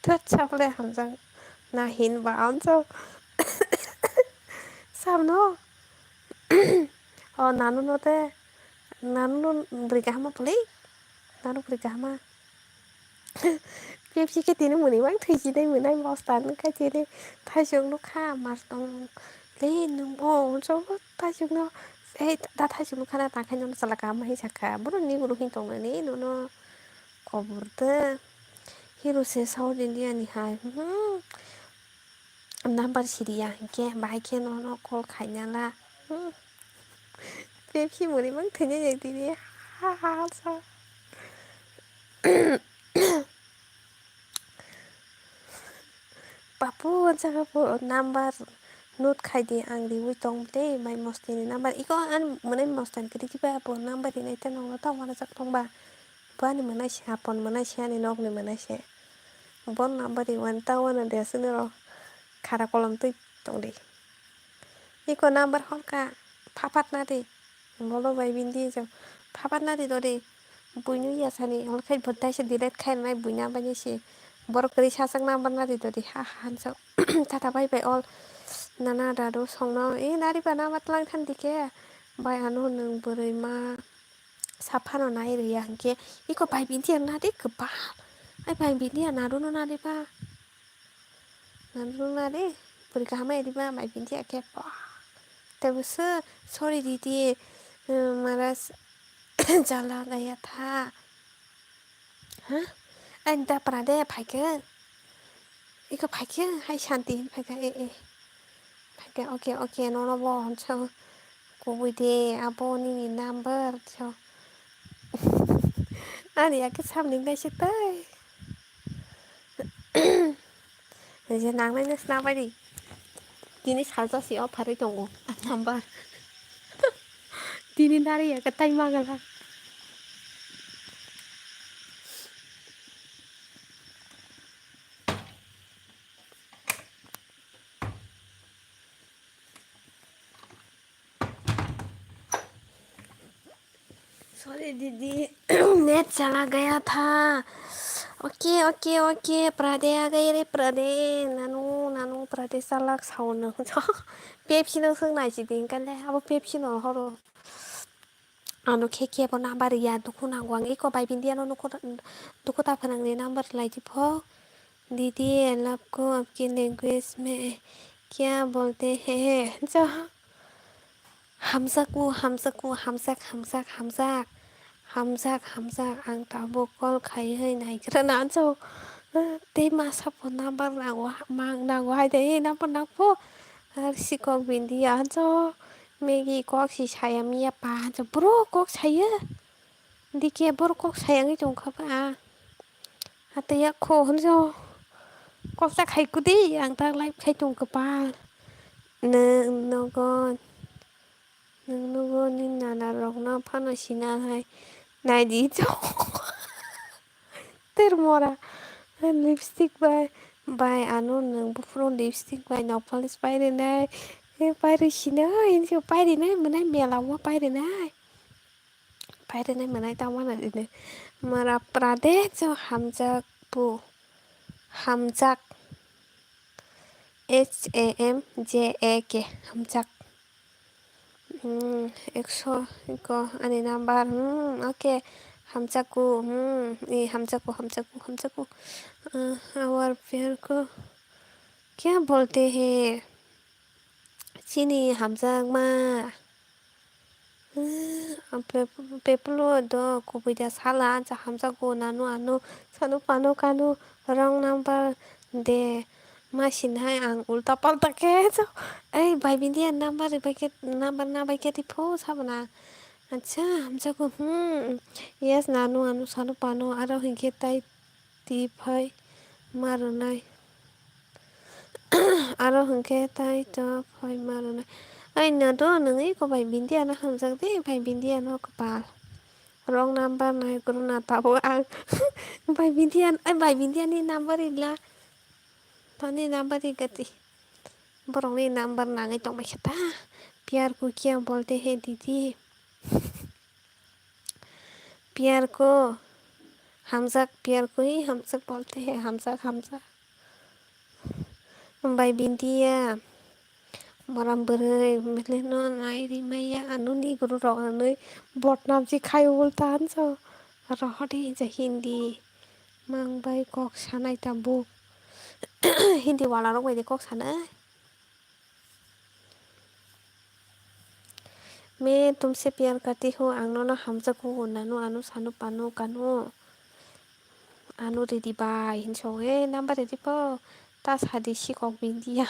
Thut, saple hamjak. Na hin ba, hwnjak. Samno. O, nanu no te. Nanu no bwrwi kahama pwlwi. Nanu bwrwi kahama. Pepsi khe tini mwnwi mang thwi si dai mwnai bosta nung khai tini thaisuk nukha mas tong le nung o hwnso thaisuk no ei da thaisuk nukha na ta khai no chala kaham hai sakha borok ni uro hin tong nani nono kobor de hero se South India ni hai hmm. Number siriya hinkhe bahai khe nono call khainala. Hmm. Pepsi mwnwi mang thwinai jak tini. Ha ha ha sa. Papu, saka po number note khai di, ang riwi tong tei mai mosti ni number. Iko an mwnwi mosti ni kwrwi kiba po number rinai ta nongo ta wana jak tong ba. Bo ani mwnai se, apon mwnai se, ani nok ni mwnai se. Bon number ri wan ta wana de aswk nw rw khara kolom twi tong di. Iko number hor kha, phapat na di. Bolo bai bindi jok, phapat na di dori. Buino yasani, hor khai bo taisa delete khai nai buina bani se. Borok kwrwi sachak number na di dori, ha ha hanso. Tata bai bai all. Nana dadu songno, e nari ba number tlang than di khe. Bai ano nwng bwrwi ma. Saphano nai rwya hinkhe iko bai bindiya nadi kwbang. Ai bai bindiya naruno nadi ba. Naruno nadi. Pori kaham edi ba bai bindiya khe ba. Tebo se sorry didi, mara jala gaya tha. Ha? Ai da pra de phaikhe. Iko phaikhe hai santi hin phaikha e e. Phaikhe okay okay nono bo hwnso kubui de abo nini number so. Ani yakhe samni naisik tai. Je nangnai na sna bai di. Tini salsa si o pharwi tongo a number. Tini nari yakhe tai magala. Sorry didi, net chala gaya tha. Okay okay okay, prade a gaya re prade. Nanu nanu prade salak sauna. Pepsi no sung nai si din kale abo Pepsi no horo. Ano khe kebo number ya dukhu nango ang iko bai bindiya no dukhu ta phanang ni number lai di pho. Didi, love ko apki language mein kya bolte hain? Jo. Hamjaku, hamjaku, hamjak, hamjak, hamjak. Hamjak, hamjak, ang tabuk call khai hai naigra na jo. Tei masa pho number nango, mang nango hai de, number nang pho. Ar sikok bindiya jo. Maggie kok si saya miya pa jo. Bro kok saya. Dikhe borok kok sayangwi tongkha ba. Hataiya kho hwnjo. Koksa khai kudi ang tak live khai tongkha ba. Nwng nogo, nwng nogo ni nana rokno phano sina hai naidi chok. Ter mora lipstick bai, bai ano nwng buphuru lipstick bai nail polish pai rinai, pai ri sina, pai rinai mwnai mela o pai rinai. Pairwnai mwnai tamo na dini. Mara prade jo hamjak bu. Hamjak. H A M J A K. Hamjak. Hmm, ekso ko ani number. Hmm, okay. Hamjaku. Hmm, e hamjaku, hamjaku, hamjaku. Uh, our pair ko kya bolte hai? Chini hamjakma. Pep-, Peplo do kubui da sala, ja hamjago nanu anu sanu pano kanu wrong number de ma sinai ang ulta palta khe. Ei bai bindia number bai khe number na bai khe di pho sabana. Acha hamjago, hmm, yes nanu anu sanu pano aro hinkhe tai ti phai ma rwnai. Aro hwnkhe tai to phai ma rwnai. Ai na do, nwng eko bai bindia no hamjak de, bai bindia no kwpal. Wrong number nai kwrwngna tabuk ang. Bai bindia, ai bai bindia ni number rila. Tani number ri gati. Borok ni number nangwi tongbai khe ta. Pyar ko kya bolte hai didi? Pyar ko hamjak, pyar ko hi hamjak bolte hai hamjak, hamjak. Bai bindia, moram bwrwi, beleno nai rimaya, anoni guru rok anwi botnam si khai ulta hanso. Rohori je Hindi mang bai kok sanai tabuk. Hindi wala rok bai de kok sanai. Main tumse pyar karti ho, ang nono hamjago, nanu anu sanu panu kanu. Anu ridi bai hinso, eh, number ridi po. Ta sadi sikok bindia.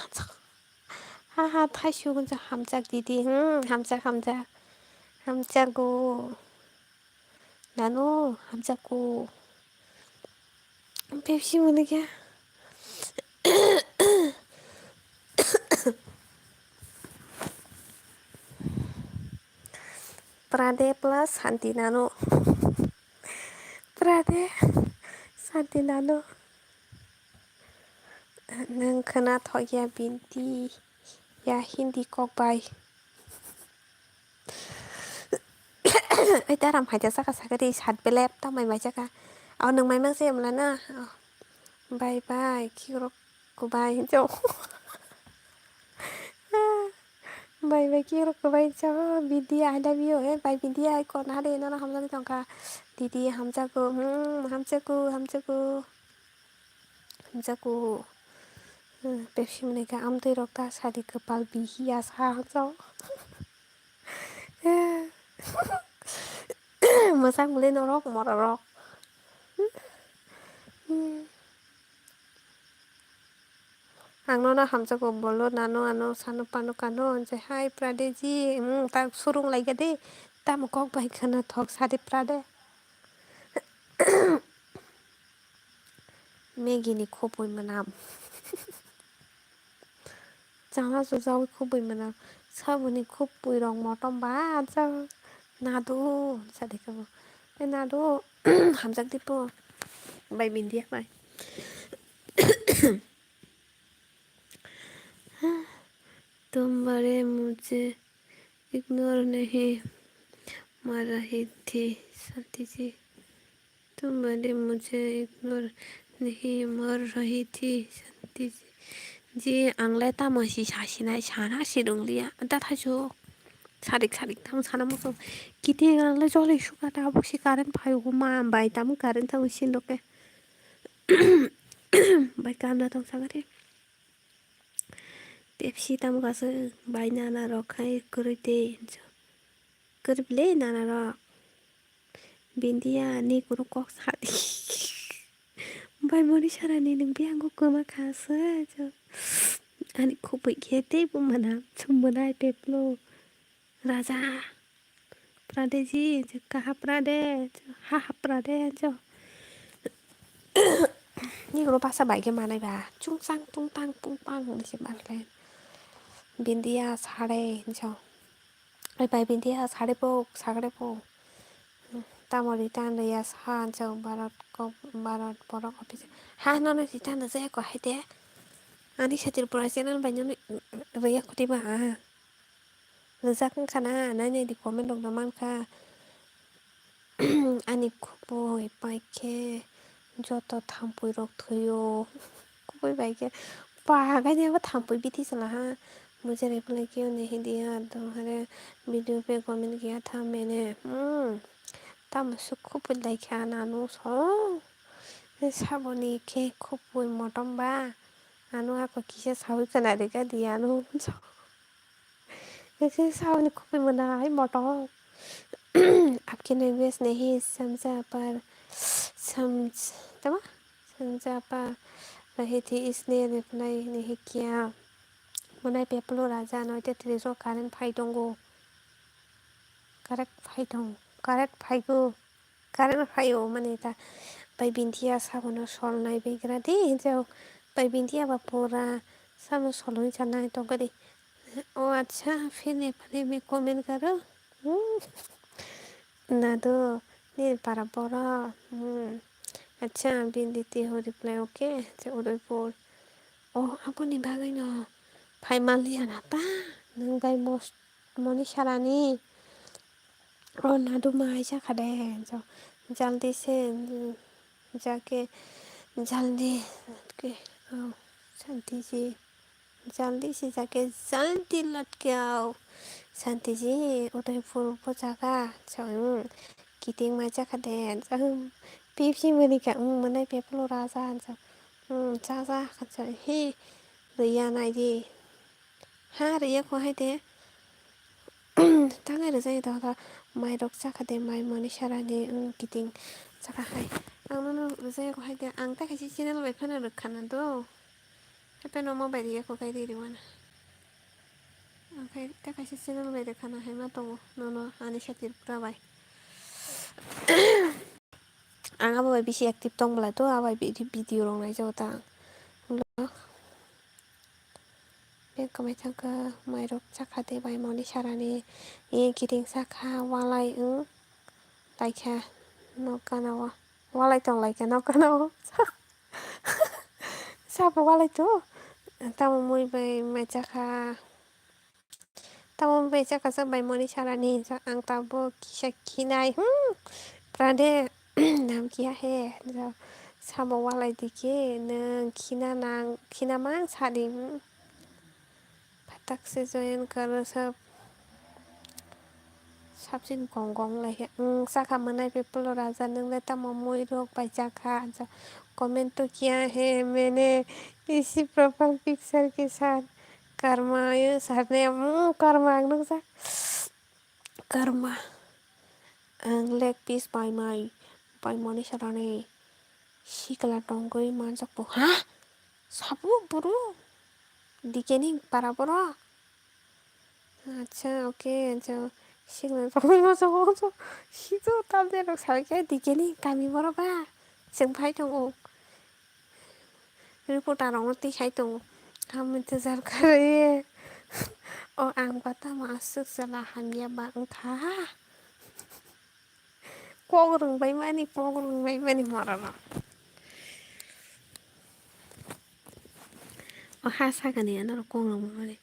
Ha ha, thaisu gunja hamjak didi. Hmm, hamjak, hamjak. Hamjago. Nanu hamjago. Pepsi mani kya? Prade plus Santi nanu. Prade Santi nanu. Nwng khwna thok ya binti ya Hindi kok bai. Ai, ta ram hai ta saka saka ri sat belep ta mai mai saka. Au nwng mai mang se mla na. Bye bye, kikrok kubai hinjo. Bye bye, kikrok kubai hinjo. Bidi, I love you. Eh, bye Bidi, ai kon hade nono hamjagwi tongkha. Didi, hamjago. Hmm, hamjago, hamjago. Hamjago. Hmm, Pepsi mwnwi kha amtwi rok ta sadi kwpal bihiya sa hamjao. Mwchang mwnwi norok mororok. Ang nono hamjago bolo nano ano sano pano kano je hai Pradeji, hmm, ta surung laiga de, tamo kok bai khwna thok sadi Prade. Maggie ni khopui mwnam. Chana sujawi khopui mwnam. Saboni khopui rok motom ba cha nadu sadi kabo. E nadu hamjak dipo. Bai bindia bai. तुम बड़े मुझे इग्नोर नहीं मर रही थी शांति जी। तुम बड़े मुझे इग्नोर नहीं मर रही थी शांति जी। Ji, ang le tamo si sasinai, sana si rwngliya. Da thaisu. Sarik sarik tamo sana muchung. Kiti ang le joli suka tabuk si current phaio ma bai tamo current tamo sin doke. Bai kamna tong sagari. Pepsi tamo kasu bai nana rok khai kwrwi de hinjo. Kwrwi bile nana rok. Bindia ni kunu kok sa di. Bai moni sarani nwng biyango kwma kha se jo. Ani khupui khe tei bo mana chumbo nai peplo. Raja. Prade ji, je kaha prade, ha ha prade jo. Ni guru basa bai khe manai ba. Chungchang tungtang tungpang ni se manai. Bindia sare jo. Ai bai bindia sare po, sagre po. Tamo return rwya sa, ang chwng Bharat kok, Bharat borok office. Ha, nono return rwjak eko hai de. Ani sa Tripura channel bai nono rwya koti ba ha. Rwjak wngkha na, nai nai di comment rok no mankha. Ani khupui pai khe joto thampui rok thwio. Khupui bai khe pa hagai ni abo thampui bithi chwla ha. Mujhe reply kiyo nahi diya, tumhare video pe comment kiya tha maine. Hmm. Tamo se khupui laikha nanu so. Saboni khe khupui motom ba. Anu ako kisa sawi khna rega diya anu so. Ese saboni khupui mwnai motom. आपके लैंग्वेज नहीं समझा पर समझ, tama? समझा पर रही थी इसलिए रिप्लाई नहीं किया। Mwnai beplo raja no te trisok current phai tongo. Current phai tong, current phaigo. Current phaio mani ta bai bintiya sabono sol nai begra di, hinjao bai bintiya ba pura samo solwi chanai tongkha di. O acha, phir Nepali me comment karo. Hmm. Nado, ni para boro. Hmm. Acha, binditi ho reply, okay. Acha, Udaipur. Oh, aboni bagwi no phai manliya na ta. Nwng bai mos-, moni sarani. Oh, nado mai jakha de. Jo, jaldi se, mm, jake, jaldi, ke, oh, shanti ji. Jaldi se jake, jaldi latke ao. Shanti ji, Udaipur bo jaga. Jo, mm, kiting mai jakha de. Jo, mm, Pepsi mani ka, mm, mwnai beplo raja. Jo, mm, ja, ja, jo, he, riya nai di. Ha, riya ko hai de. Tangai rijai do, do. Mai rok chakha de, mai moni sarani, wng, kiting chakha hai. Ang nono rijai ko hai de, ang ta kaisa channel bai phano rwkha na do. Hape no mobile riya ko kai ri riwana. Ang kai ta kaisa channel bai rwkha na hai ma tongo, nono ani sati rwkha bai. Ang abo bai bisi active tong bwlai to, abo bai bi-, video rok nai jago ta ang. Beng kwmai thangkha, mairok chakha de bai moni sarani, e kiting sakha, walai wng laikha nok gana o, walai tong laikha nok gana o. Sabo walai to, tamo mui bai mai chakha. Tamo bai chakha sa bai moni sarani, sa ang tabo kisa khinai, hmm, prade, nam kiya he, sa, sabo walai dikhe, nang khina nang, khina mang sadi, hmm. Phatak se join karo sab, sabsin gong gong lai he, hmm, sakha manai pe pulo raja nang le tamo mui rok bai chakha, sa comment to kiya he, mene isi profile picture ke saath. Karma yo sarne, mm, karma ang nukjak. Karma. Ang leg piece bai mai, bai mani sarani. Sikla tongwi manjak bo. Ha? Sabo buru? Dikeni para boro? Acha, okay, acha. Sikla tongwi manjak bo. Sito tamde rok sabai khe dikeni kami boro ba. Chwng phai tongo. Reporter rok no twi hai tongo. Hamya tei jar kharwi. O ang ba tamo aswk chwla hamya ba wngkha. Kok rwngbai mani, kok rwngbai mani mora no. O ha sakani ano kok rwngbai mani.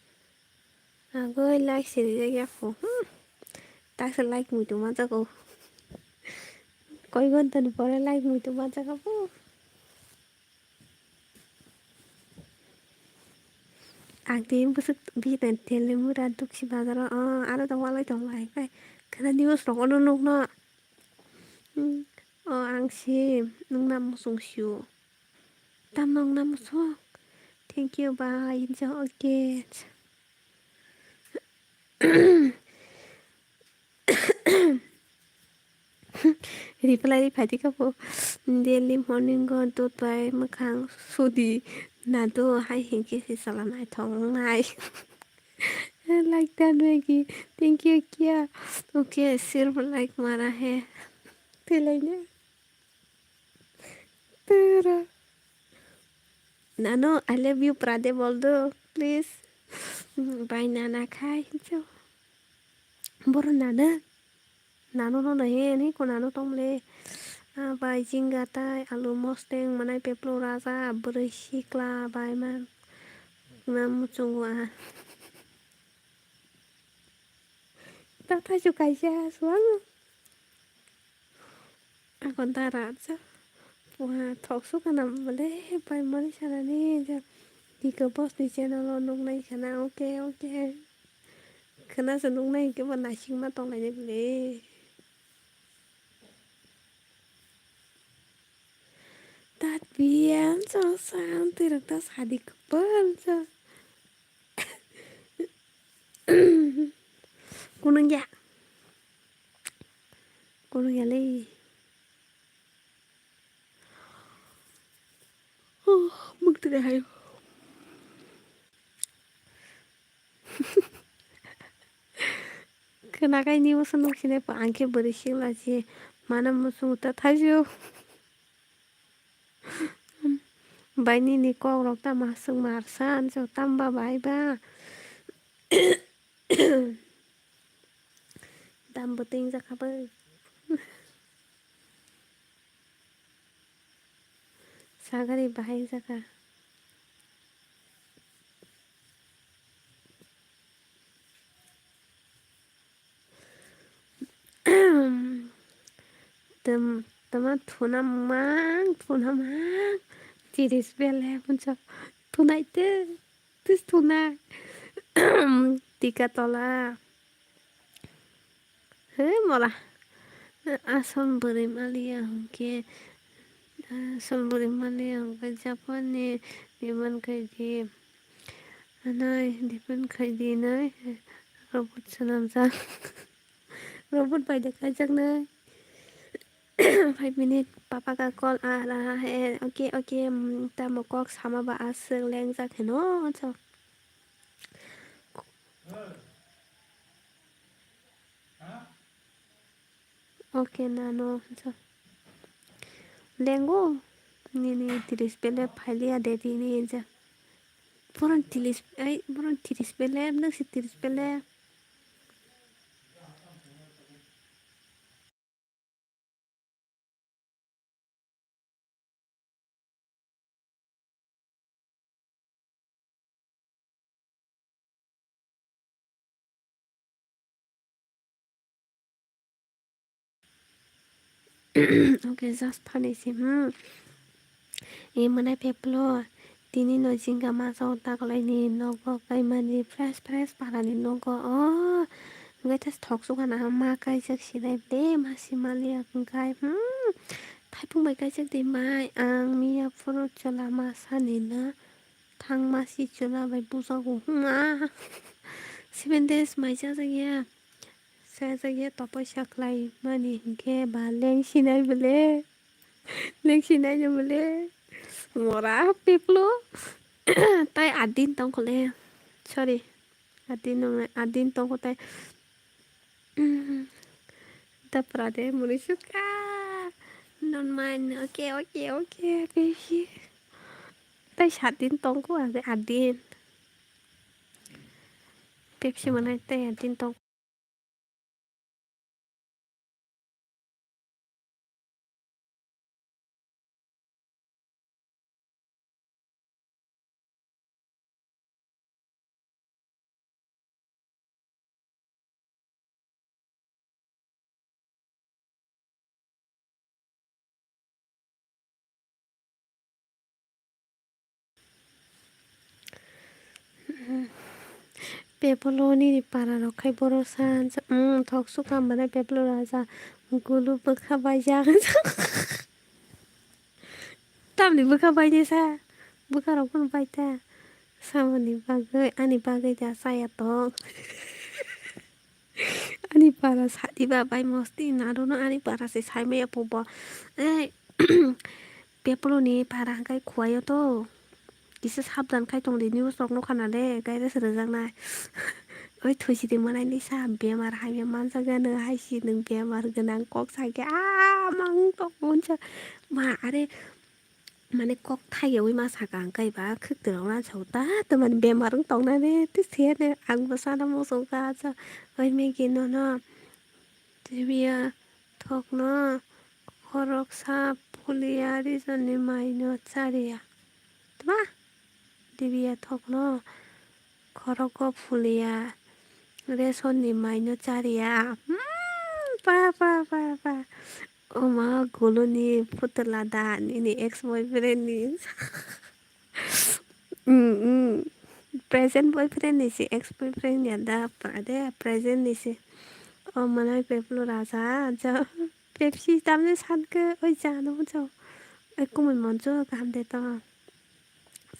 Agoi like se rijak ya pho. Hmm. Taksa like muitu manjago. Koi ghonta ni pore like muitu manjago pho. Ang tini bwswk bitan tele mura duksi bazaro, o, aro tong walai tong lai kai. Khana news rok ono nukno. Hmm. O, ang si, nwng na muchung sio. Tamno wngna muchung? Thank you, bye. Enjoy again. Reply ri phaidi kha bo. Daily morning o dud bai mwkhang sudi nado hai hinkhe se chwla naithok wngnai. Like done Maggie. Thank you, Kia. Okay, sirf like mara hai. Twilaina. Tara. Nano, I love you, prade bol do, please. Bai nana khai, hinso. Boro nana. Nano no no he, ni ko nano tong le. Ah, bai jinga tai, alu mosteng, manai peplo raja, bwrwi sikla, bai ma. Na muchungo ah. Ta thaisu kaisa suang. Ako dara cha. Puha thok su kana bole pai mani sana ni ja. Diko boss ni channel o nuknai kana, okay, okay. Khana se nuknai ke bo naising ma tong lai bole. Tat biyan so san tirok ta sadi kepal so. Kunung ya. Kono yale. Oh, mukti de hayo. Khwnakai ni uansuk nuksinai pa, ang khe bwrwi singla se mana muchung ta thaisio. Bai nini kok rok tamo aswk mar san, so tamo ba bai ba. Dam bo twi wngjakha bai. Sagari bahai wngjakha. Tum, tuma thuna mang, thuna mang. Tiris bele puncha. Thunai te, tis thunai. Tika tola. He mola. Asol bwrwi maliya hwnkhe, asol bwrwi maliya hwnkhe Japan ni diman khai di. Anai diman khai di nai. Robot swnamjak. Robot bai de kaijaknai. Five minute, papa ka call a raha hai. Okay, okay, mm, tamo kok sama ba aswk lengjak heno, so. Okay, nano, so. Lengo, nini tiris bele phailiya de, nini ja. Boron tiris, ai, boron tiris bele, nang si tiris bele. Okay, just phani si, hmm. E mwnai peplo, tini no jingga masa o taklaini nogo kaimani fresh fresh parani nogo o. Hwnkhe thok sukha na ma kaijak sinai de masi maliya hwnkhe, hmm. Thaipung bai kaijak de mai ang miya phuru chwla masa ni na thang masi chwla bai bujago hwma. Seven days mai chajak ya. Sajak ya topoi saklai mani hinkhe ba leng sinai bole. Leng sinai no bole. Mora peplo. Tai adin tongkole. Sorry. Adin nong adin tongko tai. Tapra de muni suka. Non mind. Okay, okay, okay. Peshi. Tai sadin tongko ade adin. Pepsi manai tai adin tong. Pepolo nini para rok khai borok sa, mm, thok sukha mane pepolo raja gulu bwkha baijak. Tamni bwkha bainai sa, bwkha rok phano bai ta. Samani bagwi, ani bagwi da chaya tong. Ani para sadi ba bai mosti narono ani para se sai maya pobo. Ei, pepolo ni para hwnkhe khuaio to. Kisa sabdan khai tong di news rok nukha na le, gaire se rwjak nai. Oi thuisi di manai ni sa bemar hai manjak ya nw hai si nw bemar gwnang kok sa khe a mang tong monsa. Ma are mane kok thaiyaui ma saka ang kaiba khwktwrok na sa ta tamani bemar wng tong nani tei se ne ang bwsano muchung kha sa oi Maggie nono. Dibiya thokno khoroksa phuliya rijoni maino chariya. Tma? Dibiya thokno khorogo phuliya resonni maino chariya. Hmm, pa, pa, pa, pa. Oma guluni phutula da nini ex boyfriend ni. Hmm, hmm. Present boyfriend ni si ex boyfriend ya da pa de present ni si. O manai peplo raja ja. Pepsi tamni sankhe oi jano jo. Oi kumui monjo kaham de to.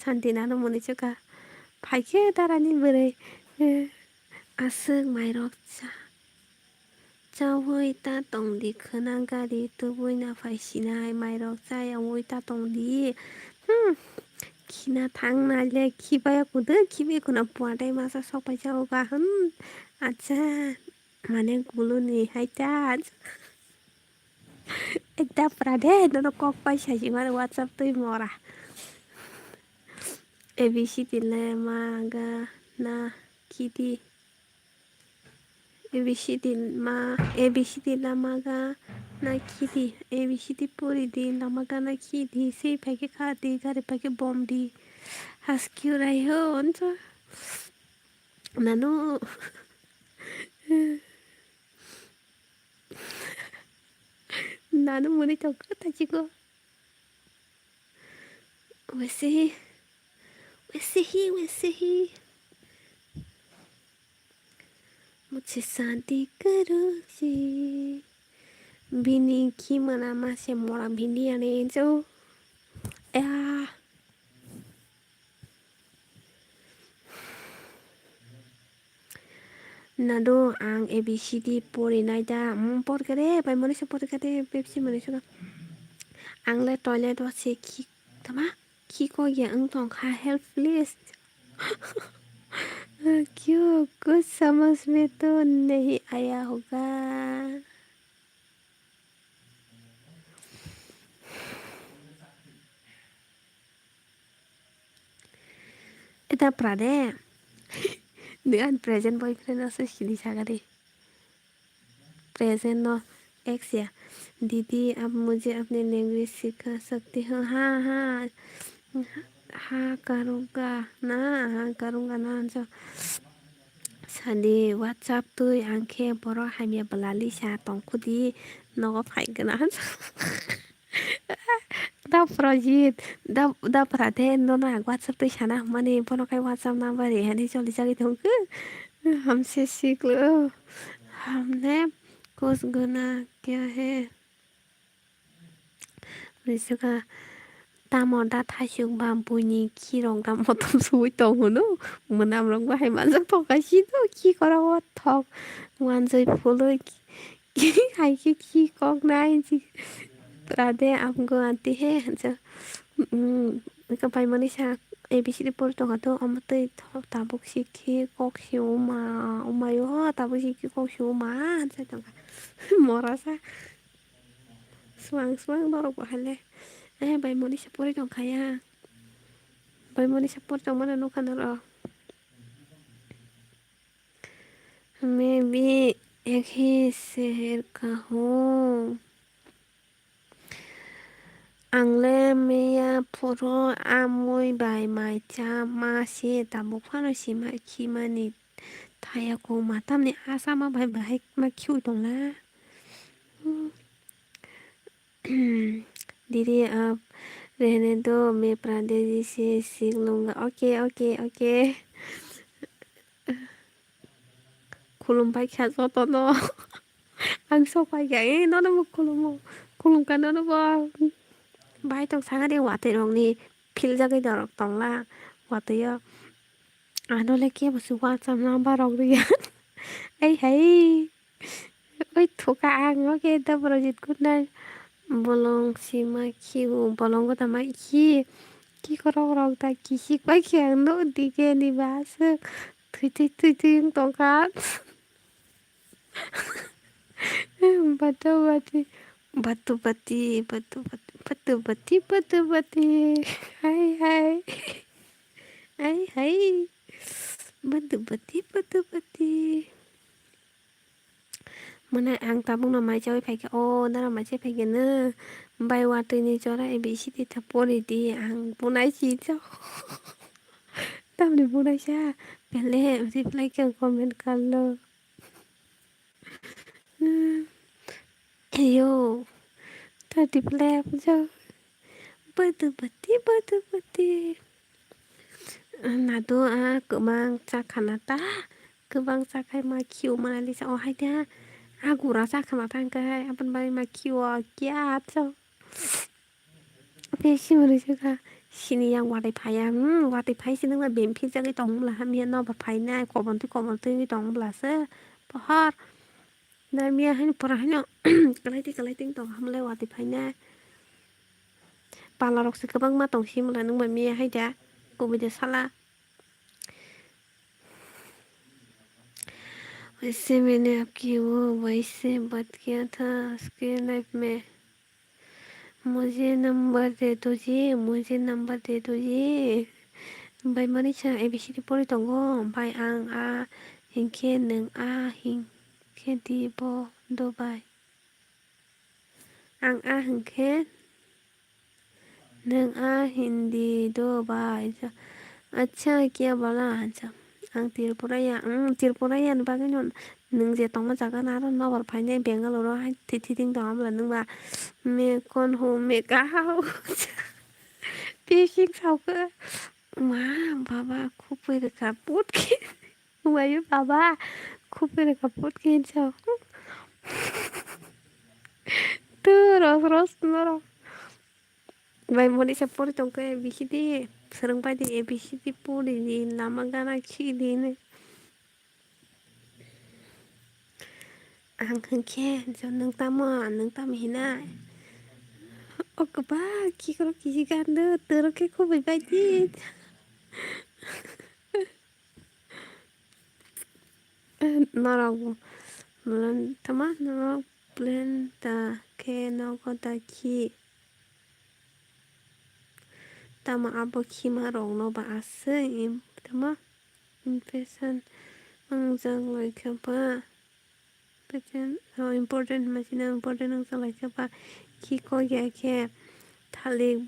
Santi nano muni chwkha. Phaikhe darani bwrwi. Eh, aswk mairok cha. Chaui ta tongdi khwna gari tubui na phai sinai mairok chayaui ta tongdi. Hmm. Khina thang naile khibai kudu khibai kuna puatai masa sok pai chaoga. Hmm. Acha mane guluni hai ta. Ekta pura de nono kok pai saji mani WhatsApp twi mora. A B C D le ma ga na khidi. A B C D ma, A B C D lama ga na khidi, A B C D puri di lama ga na khidi, sei phai khe kha di, gari phai khe bom di. Haskyu rai ho onso. Nanu. Nanu muni tongkha tachiko. वैसे ही, वैसे ही, वैसे ही। मुझसे शादी करो जी। Bini khi mana ma se mora bini ane jo. Ya. Nadu ang A B C D pori nai da. Hmm, por kere, bai mani se por kere, Pepsi mani se. Ang le toilet o se khi tama khi ko ya ang tong kha, help please. क्यों कुछ समझ में तो नहीं आया होगा। Eta prade. Ni an present boyfriend ase sini sagari. Present no ex ya. दीदी आप मुझे अपनी language सिखा सकते हो? हाँ हाँ. हाँ करूँगा ना, हाँ करूँगा ना. Sadi WhatsApp twi ang khe borok hamya bwla lisa tongkhudi nogo phai gana. Da Projit, da, da Pradhe, nono ang WhatsApp twi sana hwnmani, bono khai WhatsApp number rihani choli jagwi tongkhe. Hamse siklo, hamne kuch guna kya hai? Rijwka tamo da thaichuk ba buini khirok da motom sugui tong hwno. Mwnam rok bahai manjak tongkha sino khi kora o thok. Wanjui phului hai khe khi kok nai. Pradhe amgo anti he hansa. Ika pai mani sa A B C D pori tongkha to omo twi tabuk si khi kok si uma umayo tabuk si khi kok si uma hansa tongkha. Mora sa. Swang swang norok bo hai le. Eh, bai moni se pori tong kha ya. Bai moni se pori tong mano nukha norok. मैं भी एक ही शहर का हूँ। Ang le miya phuru amui bai mai cha ma se tabuk phano sima khimani thaya kung ma tamni asa ma bai bahai ma khiui tong la. दीदी आप रहने दो, मैं परदेसी से सीख लूंगा। OK, OK, OK. Khulum pai kha joto no. Ang sok pai kha, eh, nono bo khulumo. Khulum kha nono bo. Bai tong saka de watwi rok ni phil jagwi dorok tong la. Watwi o. Ano le kebo se WhatsApp number rok riya. Ai hai. Oi thoka ang oke da Projit good night. Bolong sima khiu bolong gota ma khi. Khi korok rok da kisik bai khi ang no dike ni ba aswk. Thui thui thui thui wng tongkha. Batu bati. Batu bati. Batu bati. Batu bati. Batu bati. Hai hai. Hai hai. Batu bati. Batu bati. Mane ang tabukno mai chaui phaikha, o dara mai chai phaikha nw. Bai watwi ni jora A B C D ta pori di, ang bunai si cha. Tamni bunai sa, pele reply khe comment kallo. Yo, ta reply bujo. Badu bati, badu bati. Nadu a kwbang chakhana ta. Kwbang chakhai ma khiu manali sa o hai ta. A gura chakhana ta hwnkhe hai aboni bagwi ma khiu o kya cha. Tei simrwi se kha sini yang watwi phaiya. Hmm, watwi phai se nungla bemphik jagwi tong bwla hamya nobar phainai kobon twi kobon twi wngwi tong bwla se pohor. Na miya haino pora haino kalai twi kalai twi tong hamle watwi phaina. Pala rok se kwbangma tong simi le nung bai miya hai da kubui de sala. वैसे मैंने आपकी वो वैसे बात किया था उसके लाइफ में। मुझे नंबर दे दो जी, मुझे नंबर दे दो जी। Bai mani sa A B C D pori tongo. Bai ang a hinkhe nwng a hinkhe di bo do bai. Ang a hinkhe nwng a hindi do bai. Acha kya bola acha. Ang Tripura ya, ang Tripura ya ni bagwi no nwng je tongma jaga na aro nokbar phainai Bangalore o hai thithiding tong abla nwng ba me kon ho me ka ho. Pising saukhe ma baba khupui rwkha putki. Wayo baba khupui rwkha putki hinsa. Tu ros ros norok. Bai moni sa pori tongkhe A B C D swrwng pai di, A B C D pori di lama gana khi di hinwi. Ang hinkhe jo nwng tamo, nwng tamo hinai. O kwbang khikrok kisi gando, twrwk khe khoboi bai di. Norok bo plan tama norok plan ta khe nogo ta khi. Tamo abo khima rokno ba aswk im-, tamo impression wngjak lai kha ba. Pechen, oh, important hwnma sino important wngjak lai kha ba. Khi kok ya khe thalik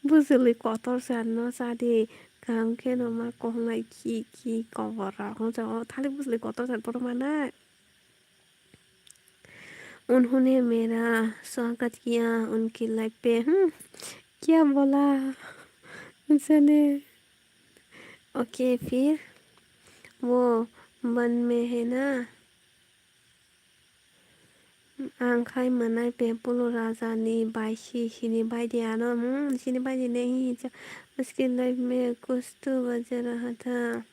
bujuli kotor sa no sa di. Kaham khe no ma kok nai khi khi kobor rok wngjak o thalik bujuli kotor sa borok manai. उन्होंने मेरा स्वागत किया उनकी लाइफ पे। हम्म, क्या बोला उनसे ने? ओके, फिर वो वन में है ना? Ang khai mwnai Pepulu raja ni bai si, sini bai di ano, hmm, sini bai di ne hi cha. उसकी लाइफ में कुछ तो बज रहा था।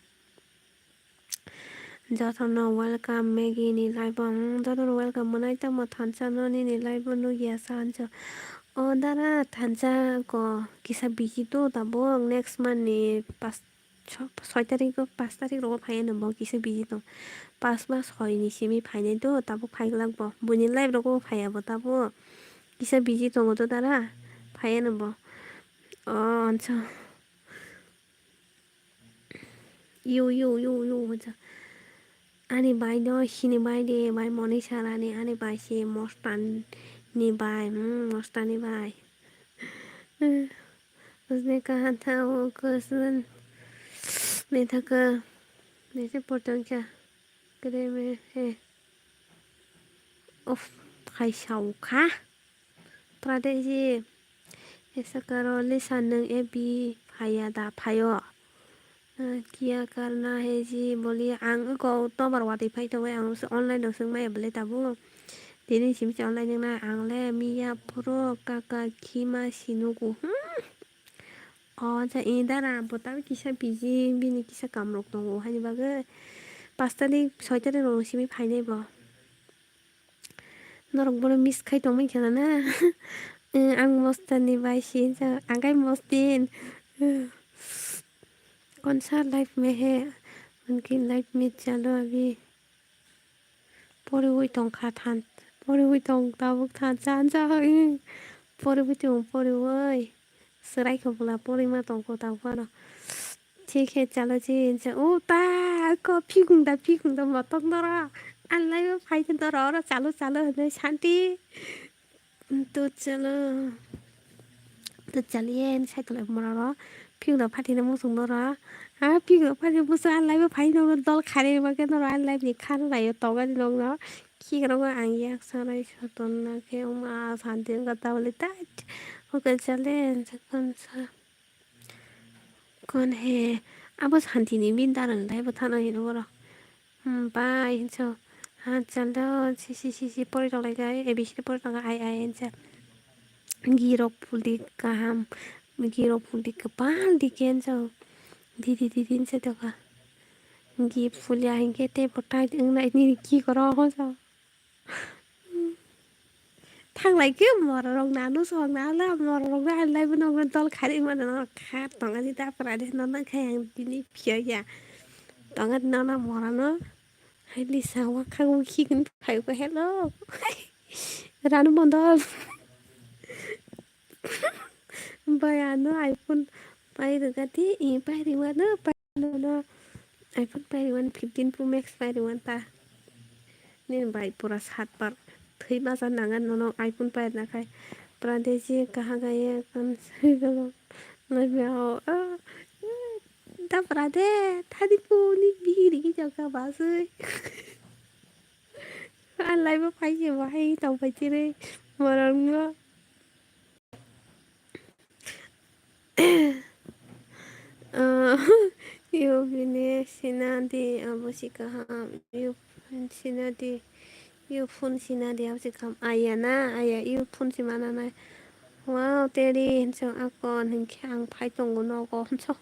Jotono welcome Maggie ni live o, hmm, jotono welcome mwnai tamo thansa no nini live o nugya sa hancho. O dara thansa ko kisa busy to tabuk next month ni pas Soi tarik o, pas tarik rogo phaiya no bo kisa busy tong. Pas ba soi ni simi phainai do, tabuk phaiglak bo. Buini live rogo phaiya bo tabuk. Kisa busy tongo do dara. Phaiya no bo. O, ansa. Yo, yo, yo, yo, ansa. Ani bai no sini bai de, bai moni sarani, ani bai si mostan ni bai, hmm, mostan ni bai. उसने कहा था वो क्वेश्चन में था का जैसे पोटोंचा करे में है। Of, khai saukha. Pradeji, ऐसा करो, Lisa, nwng A B phaiya da, phaio. Kiya karna hai ji boli, ang eko tobar watwi phai tongo, ang online rok swng maya bole tabuk. Tini simi se online wngna ang le miya phuru kaka khima sinugo. Hmm. O ja i dara bo tabuk kisa busy, bini kisa kam rok tongo haini bagwi. Pas tarik, soi tarik rok simi phainai bo. Norok bono miss khai tongmani khe na? Eh, ang mostani bai si, ang kai mostin. कौन सा लाइफ में है? उनकी लाइफ में चलो अभी। Poriwi tongkha than, poriwi tong tabuk thansa hansa. Poriwi tong, poriwi. Swrai kho bwla porima tongkho tabuk ano. Thik he chalo je hinsa. O ta ko phikung da, phikung da motok noro. Anlai bo phai khe noro oro chalo chalo hinwi santi. To chalo. To chaliye hinwi sai tonglaimo noro. Phikung da phatina muchung noro. Ha phikung da phatina muchung anlai bo phai noro dol kharwi ma khe noro anlai ni khana naio tongani nokno. Khikrok ang yak sanai sotonna khe wngma santi wngkha tabole ta. Oke chale hinsa konsa. Kon he, abo santi ni bini dara ni dai bo thana hino oro. Hmm, bai hinso. Ha, chal do, si, si, si, si, pori rok lai kai, A B C D pori rok ai, ai, hinsa. Girok puli kaham, girok puli kapal di kenso. Di, di, di, di, hinsa doka. Gi puli ahin ke te potai di wng nai ni ki koro honso. Thanglai khe mororok nanu sok nala mororok na lai bono dol khari mano kha tonga di ta pura de no na khai ang tini phiya ya tonga di no na morano hai lisa wa kha u khi kini phai ko hello ranu mondol bai ano iPhone pai rwga di i pai rwano pai no iPhone pai rwani fifteen Pro Max pai rwani ta. Nini bai pura sat par thwi masa nanga nono iPhone pai na khai. Pura de je kaha gaya kan sai galo. Lai bia o. Da pura de thadi pu ni biri ki jaka basui. An lai bo pai se bo hai tong pai chire. Morang no. Ah, you bini sinadi abo si kaham. You phone sinadi. You phone sinadi abo si kaham. Aya na, aya you phone si mana nai. Wow, teri hinso akon hinkhe ang phai tongo nogo hinso.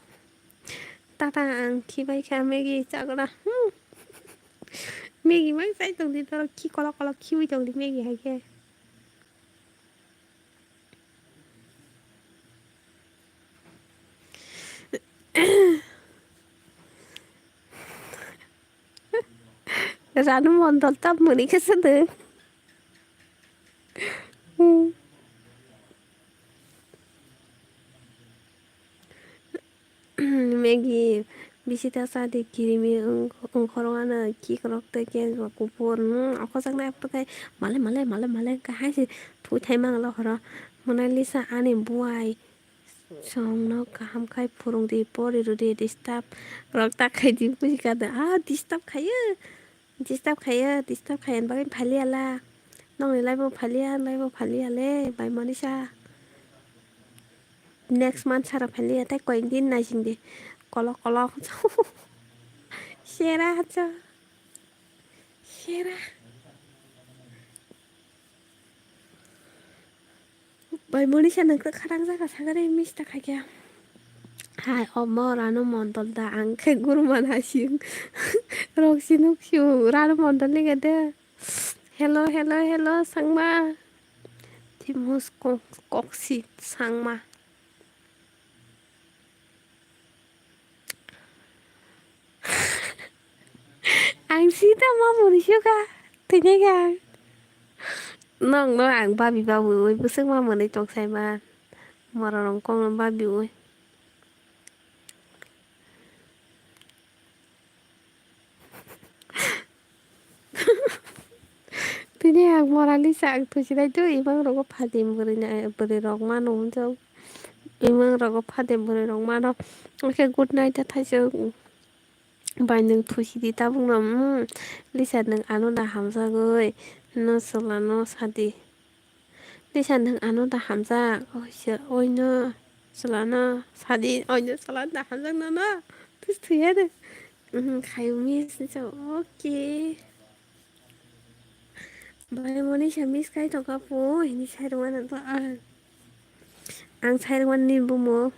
Tata ang khibai kha Maggie chagra. Hmm. Maggie mai chai tongdi toro khi kolok kolok khiwi tongdi Maggie hai khe. Ranu Mondol ta muni khe sede. Hmm. Maggie bisi ta sa di kirimi wng-, wngkhorok ano kikrok tei kebo kuphur. Hmm, okhojaknai aphuru khe male male male male wngkha hai se phuthai mangla horo. Monalisa ani buai chwngno kaham khai phwrwng di, pori rw di, disturb rok ta khai di, buji kha da. Ah, disturb khaio, disturb khaio, disturb khaiyani bagwi phaliya la. Nokni live o phaliya, live o phaliya le, bai Monisa. Next month sara phaliya, tei koyek din naising di. Kolok kolok. Sera hacha. Sera. Bai Monisa nang kharang jaga sagari mista khaikya. Hai omo Ranu Mondol da ang khe guruman hasing. Roksi nuksiu Ranu Mondol ni gede. Hello, hello, hello, Sangma. Timus kok-, koksi Sangma. Ang sita ma muni suka. Tini ka. Nong no ang babi babu ui busuk ma muni tong sai ma. Mora rong kong no babi ui. Tini ang morali sa ang thusinai tu imang rogo phadim bwrwi na, bwrwi rok mano hwnjak. Imang rogo phadim bwrwi rok mano. Oke, good night, thaisok. Bai nwng thusi di tabuk no, mm, Lisa nwng ano da hamjagwi, no chwla no sadi. Lisa nwng ano da hamjak, oisa, oino chwla no sadi, oino chwla no da hamjak nono, thusi thuya de. Mhm, khayu miss, okay. Bai Monisa miss khai tongkha po, hini sai rwmani to ang. Ang sai rwmani ni bumo.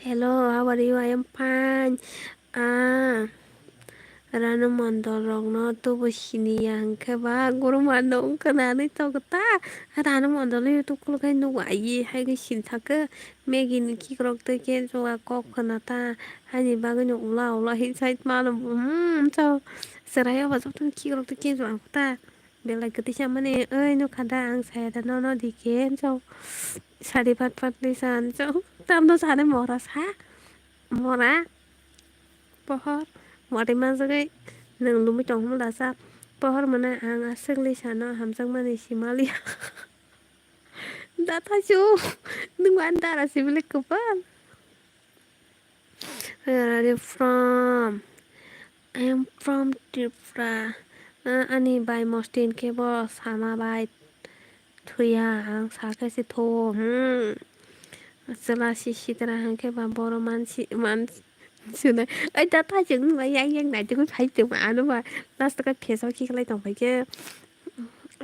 Hello, how are you? I am fine. Ah, Ranu Mondol rokno tubu siniya hwnkhe ba guruma nung kwnanwi tongkha ta. Ranu Mondol YouTube khulkhai nugo aye hai khe sini thangkhe Maggie ni kikrok tei khe joga kok khna ta. Haini bagwino ula ula hin side mano, hmm, so chwrai obo jotono kikrok tei khe joga ta. Belai kwtwi sa mani, oi nukha da ang saya da nono di khe, so sari pat pat ni sa, so tamno sani mora sa, mora, pohor, mori manjagwi nwng lumui tong hwnmwla sa, pohor mwnai ang aswk Lisa no hamjakmani simaliya. Da thaisu, nwng ani dara sibili kwpal. Where are you from? I am from Tripura. Ah, ani bai mosti hinkhe bo sama bai thuya, ang sakhe se thu, hmm. Chwla si sitra hinkhe ba boro mansi, man-, sunai. Ai, da thaichung bai yang yang nai tongwi phai tongma ano ba last ka phesa khiklai tong phai khe.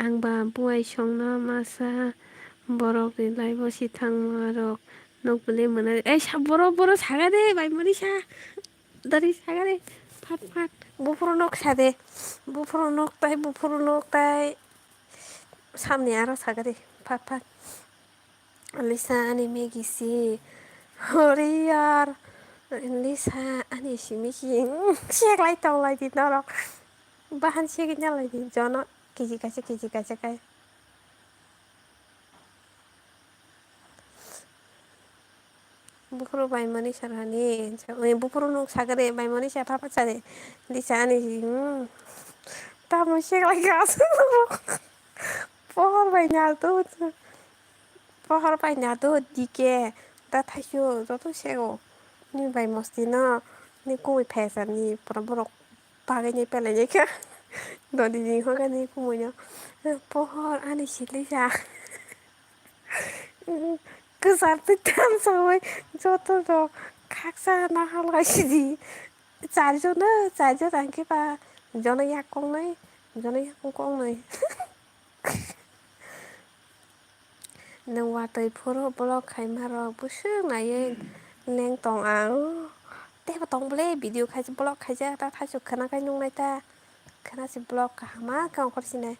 Ang ba buai songno masa borok ni live o si thangma rok. Nok bwlwi mwnai. Ei, sa-, boro, boro saga de, bai mani sa. Dari saga de. Phat, phat. Buphuru nuk sa de. Buphuru nuk tai, buphuru nuk tai. Samni aro sagari. Phak phak. Lisa ani Maggie si. Hori yar. Lisa ani simi si. Seklai tonglai di norok. Bahan segini lai di jono. Kiji kaisa, kiji kaisa kai. Buphuru bai mani sarani, buphuru nuk sagari bai mani sa papa sari, di sa ani, hmm. Tamo seklai ka aswk. Pohor bai na do, pohor bai na do, dike, da thaisu, joto sego, ni bai mosti no, ni kumui phai sani, pura borok. Bagwi ni pelai ni kha. Dodi ni hokhe ni kumui no. Pohor ani silisa. Kwchar twi tam sawi joto rok khaksa nahal gai sidi. Charjon no, charjon ang khe ba jono yak kong nai, jono yak kong nai. Nwng watwi phuru vlog khaima rok bwswk naiwi leng tong ang. Teibo tong bwle video khai vlog khaijak ta thaichuk khwna khai nuknai ta. Khwna se vlog kaham ma khe ongkhor sinai.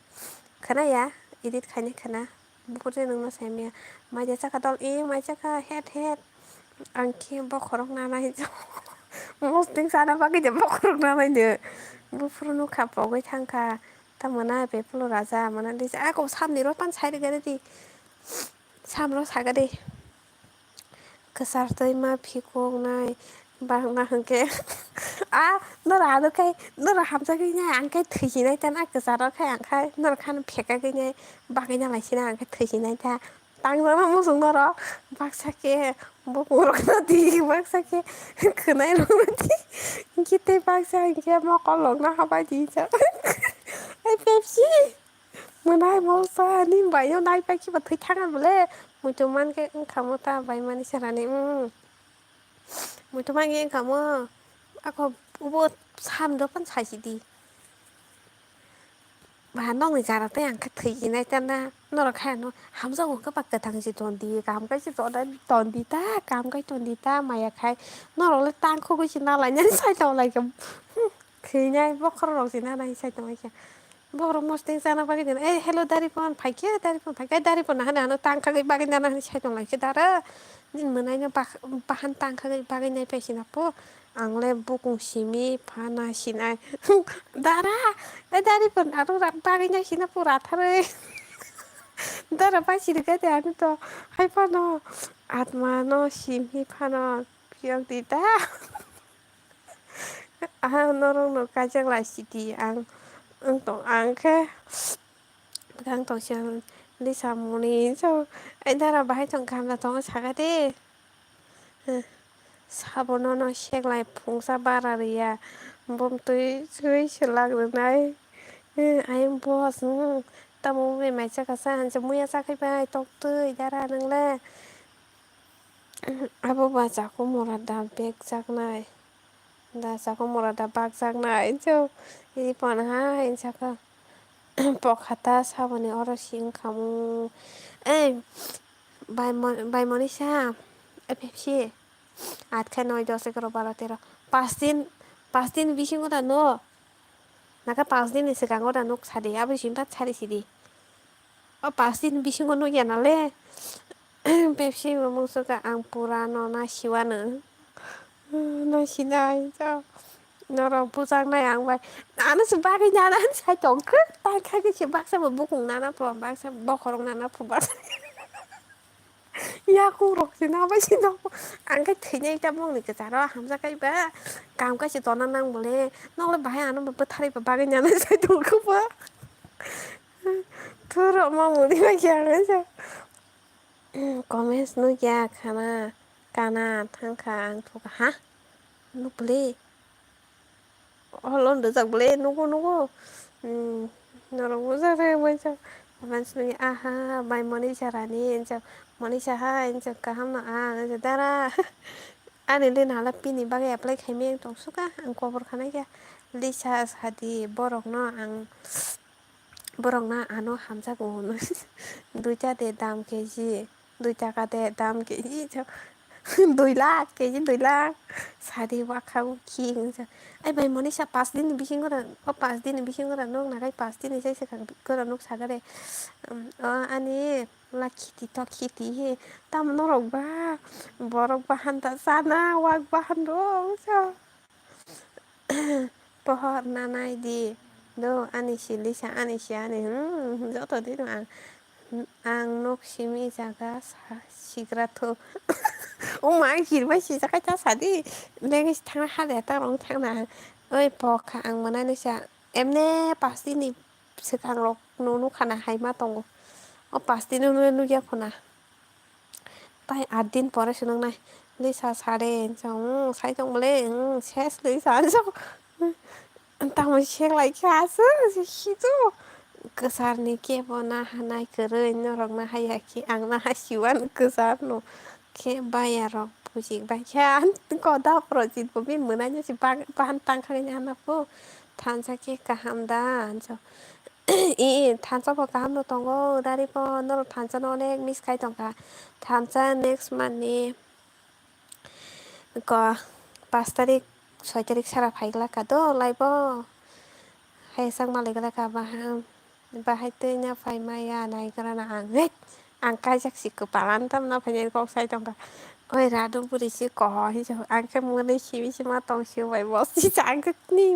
Khwna ya edit khainai khwna. Buphuru se nwngno saimaya. Mai de chakha dol e mai chakha het het. Ang khe bokhorok nanai. Mosting sana bagwi de bokhorok nanai de. Buphuru nukha pogwi thangkha. Tamo na bepolo raja mana di. Ako samni ro pan sai rega di. Samro saga di. Kwchar twi ma phikok nai. Bang ma hwnkhe. A nora ano kai nora hamjagwi nai ang kai thwi hinai tan a kwcharo khai ang khai nora khan phekagwi nai. Bagwi na lai sina ang khai thwi hinai ta. Tang jana muchung norok baksa khe bukung rok na di baksa khe khwnai rok na di. Hinkhe tei baksa hinkhe mokol rok na habai di jak. Ai Pepsi. Mwnai moksa ni bai no nai pai khe ba thwi thang bole. Muitu man khe wngkha mo ta bai mani sarani. Muitu man khe wngkha mo. Ako ubo sam do pan sai si di. Ba nokni jara tei ang khe thwi jinai ta na norok khe ano hamjak hwnkhe ba kwthang se ton di kaham kai se ton di ta kaham kai ton di ta maya khai norok le tang khogwi se na lainani sai tong lai khe thwinai bokhorok rok se na nai sai tong lai khe bokhorok mosting chana bagwi dino eh hello dari pon phai khe dari pon phai khe dari pon hano ano tang khagwi bagwi nana hwnwi sai tong lai khe dara nini mwnai no bahan tang khagwi bagwi nai pai se na po. Ang le bukung simi phana sinai. Dara, e dari pon aro ra-, bagwi nai sina pura tharwi. Dara bai siri khe de ani to hai phano atma no simi phano phiyok di ta. Ah, norok no kajak lai sidi ang, ang tong ang khe. Bwkang tongsi ang lisa muni so ai dara bahai tong gamla tongo saka de. Sabono no seklai phungsa bara riya bumtwi swi swlak rwnai. Ayang boss tamo wngwi mai chakasa hanse muya chakhai bai toktwi dara nwngle. Abo ba chakhu mora da bag chaknai. Da chakhu mora da bag chaknai hinso. Ini panaha hinsa kha. Pokhata saboni oro si wngkha mo. Ei, bai mo-, bai monisa. Ei, Pepsi. Aat khe noi, dos, egaroh, baro, tero. Pas din, pas din bisingo da no. Naka pas din ni swkango da nuk sadi. Abo simpat sari sidi. O pas din bisingo nukya nale. Pepsi bo mungsuka ang pura no na siwano. Na sinai to. Norok bujaknai ang bai. Ano se bagwi nana sai tongkhe. Tai kha khe se baksa bo bukung nana pho, baksa bokhorok nana pho, baksa. Yakung rok se na bai se no. Ang khe thwinai ta bongni kwcharo hamjak kai ba. Kam kai se tona nang bole. Nokle bahai ano bo bwtharwi ba bagwi nana sai tongkhe ba. Thurok ma muni bai khe ang sa. Comments nukya khana kana thangkha ang thukha ha. Nukli. Holo rijak bole nugo nugo. Hmm, norok bujak thai bai sa. Comments nukya aha bai monisa rani ensa monisa ha ensa kaham no ang ensa dara. Ani le nala pini bagwi apply khaimai tongsuka ang kobor khana khe. Lisa sadi borok no ang. Borok na ano hamjago hwnwi. Duita de dam keji, dui taka de dam keji. Dui lakh, keji dui lakh. Sadi wakha o khi wngsa. Ai bai Monisa, pas din ni bisingo ra, o pas din ni bisingo ra nok nagai, pas din ni sai se kang gora nok sagare. Um, o ani la khiti to khiti he. Tam norok ba, borok bahan ta sana, wak bahan rok sa. Pohor nanai di do ani si Lisa, ani si ani, hmm, joto din ang, ang nok simi jaga sa sigra tho. O ma ang kirba si jaga ta sadi, lengis thangna hade ta rong thangna. Oi pokha ang manani sa emne pasti ni swkang rok no nukha na hai ma tongo. O pasti no nukya khuna. Tai aat din pore swnamnai. Lisa sare, hinsa, hmm, sai tong bole, hmm, ses Lisa, hinsa. Tamo sek lai kha aswk, hijo. Kwsarni kebo na hanai kwrwi, norok na haya khe, ang na hasiwan kwsarno. Khe baya rok bujik bai kha, koda projit bo bini mwnai no se bahan tang kha hana pho. Thansa khe kaham da, hinsa. I, thansa bo kaham no tongo, dari pho norok thansa no onek miss khai tongkha. Thansa next month ni ko pas tarik, soi tarik sara phai glak ka do, lai bo. Hai sak malai glak ka baham. Bahai twi na phai maya nai gra na ang. Hei! Ang kaijak si kwpal ani tamna phainai kok sai tongkha. Oi radu bwrwi si koho hinsa ang khe mwnwi sibi si ma tong si bai bosti sa ang khe ni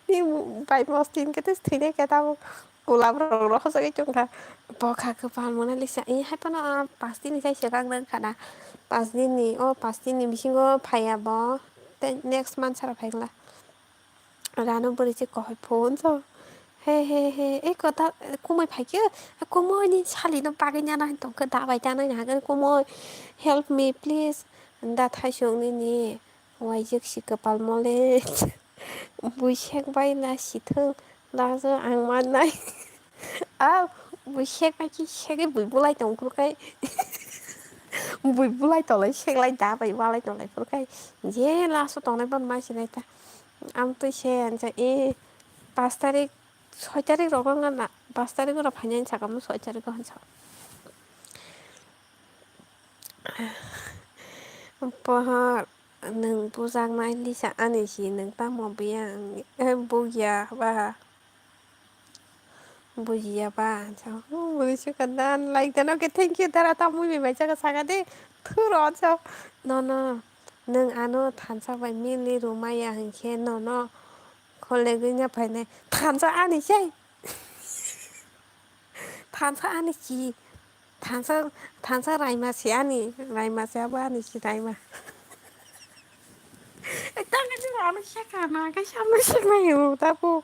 ni bai bosti hinkhe tei thwinai khe tabuk kulab rok rohorjagwi tongkha. Bokha kwpal mwnwi lisa i hai phano pas din ni sai swkang nang khana. Pas din ni o pas din ni bisingo phaiya bo tei next month sara phai glak. Rano bwrwi se kohoi phone so. He, he, he, e kota kumui phaikhe, kumui ni sali no bagwi nana hin tongkhe dabai tanai na hagan kumui. Help me please. Da thaisung nini waijak si kwpal mole. Buisek bai na sithung. Lajo ang mannai. A buisek bai ki sege bui bulai tong phuru kai. Bui bulai tolai seklai dabai walai tolai phuru kai. Je laso tongnai ban mai sinai ta. Ang twi se ansa e pas tarik, soi tarik rogo wngna, pas tarik oro phainai sakamo soi tarik o hansa. Pohor nwng bujaknai lisa ani si nwng tamo biyang bugya ba. Bujiya ba, hinsa, oh, muni sukha dan, like dan, okay, thank you, dara, ta mui bai jaga saka de, thuro, hinsa, no, no, nwng ano thansa bai mili rumaya hinkhe, no, no, kholegwi na phainai, thansa ani sei, thansa ani si, thansa, thansa raima si ani, raima si abo ani si raima. Tang ani rano seka na, kaisa ano seka na yo, ta po.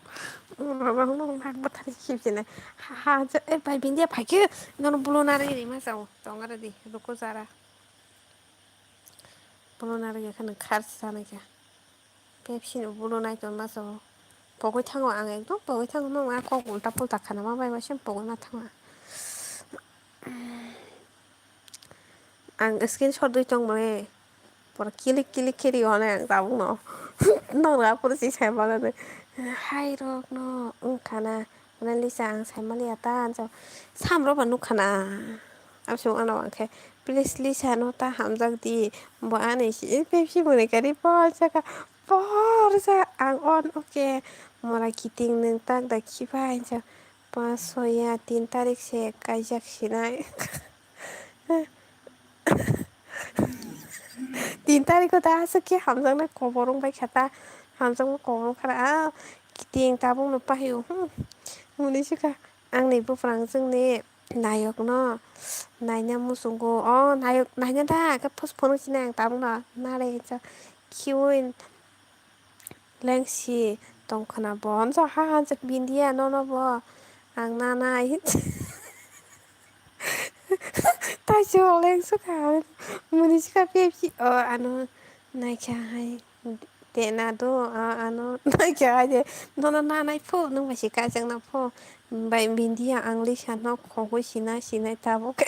Mama, mama, mama, bwthar sip sene. Ha, ha, je, e, bai, bindia phaikhe, nono bulo nari rima sao, tongara di, ruko jara. Bulo nari ya khana khar sana kya. Pepsi no bulo nai ton ma sao. Pogoi thango ang ekdom, pogoi thango, mama, kok ulta pulta khana ma bai, ma sem pogoi ma thango. Ang screenshot dui tong mane. Pura kilik kilik khe rio hwnwi ang tabukno. Nokra phuru si sai mano de. Hai rokno wngkha na. Mona Lisa ang sai maliya ta hinsa. Sam rok ba nukha na. Absung ano ang khe. Please Lisa no ta hamjak di. Bo ani si Pepsi muni kari por jaka. Por ja ang on okay. Mora kiting nwng tak da khiba hinsa. Pas soya tin tarik se kaijak sinai. Tin tarikh o ta aswk khe hamjaknai kobor wng bai kha ta, hamjakma kobor wng kha na, ah, kiting tabuk no pahi o, hmm, hwnwi swkha. Ang ni buprang chwngni nayok no naina muchungo, o nayok naina da, khe phus phunuk sini ang tabuk no nare khiui. Lengsi tongkhwna bo, "Hansa ha, hansa bindiya nono bo, ang nanai." Taisok lengsu kha, muni sikha Pepsi, o ano naikha hai, tena do, a ano naikha hai de, "Nono nanai pho, nwng bai se kaijakna pho, bai bindiya ang lisa no khogwi sina sinai tabuk."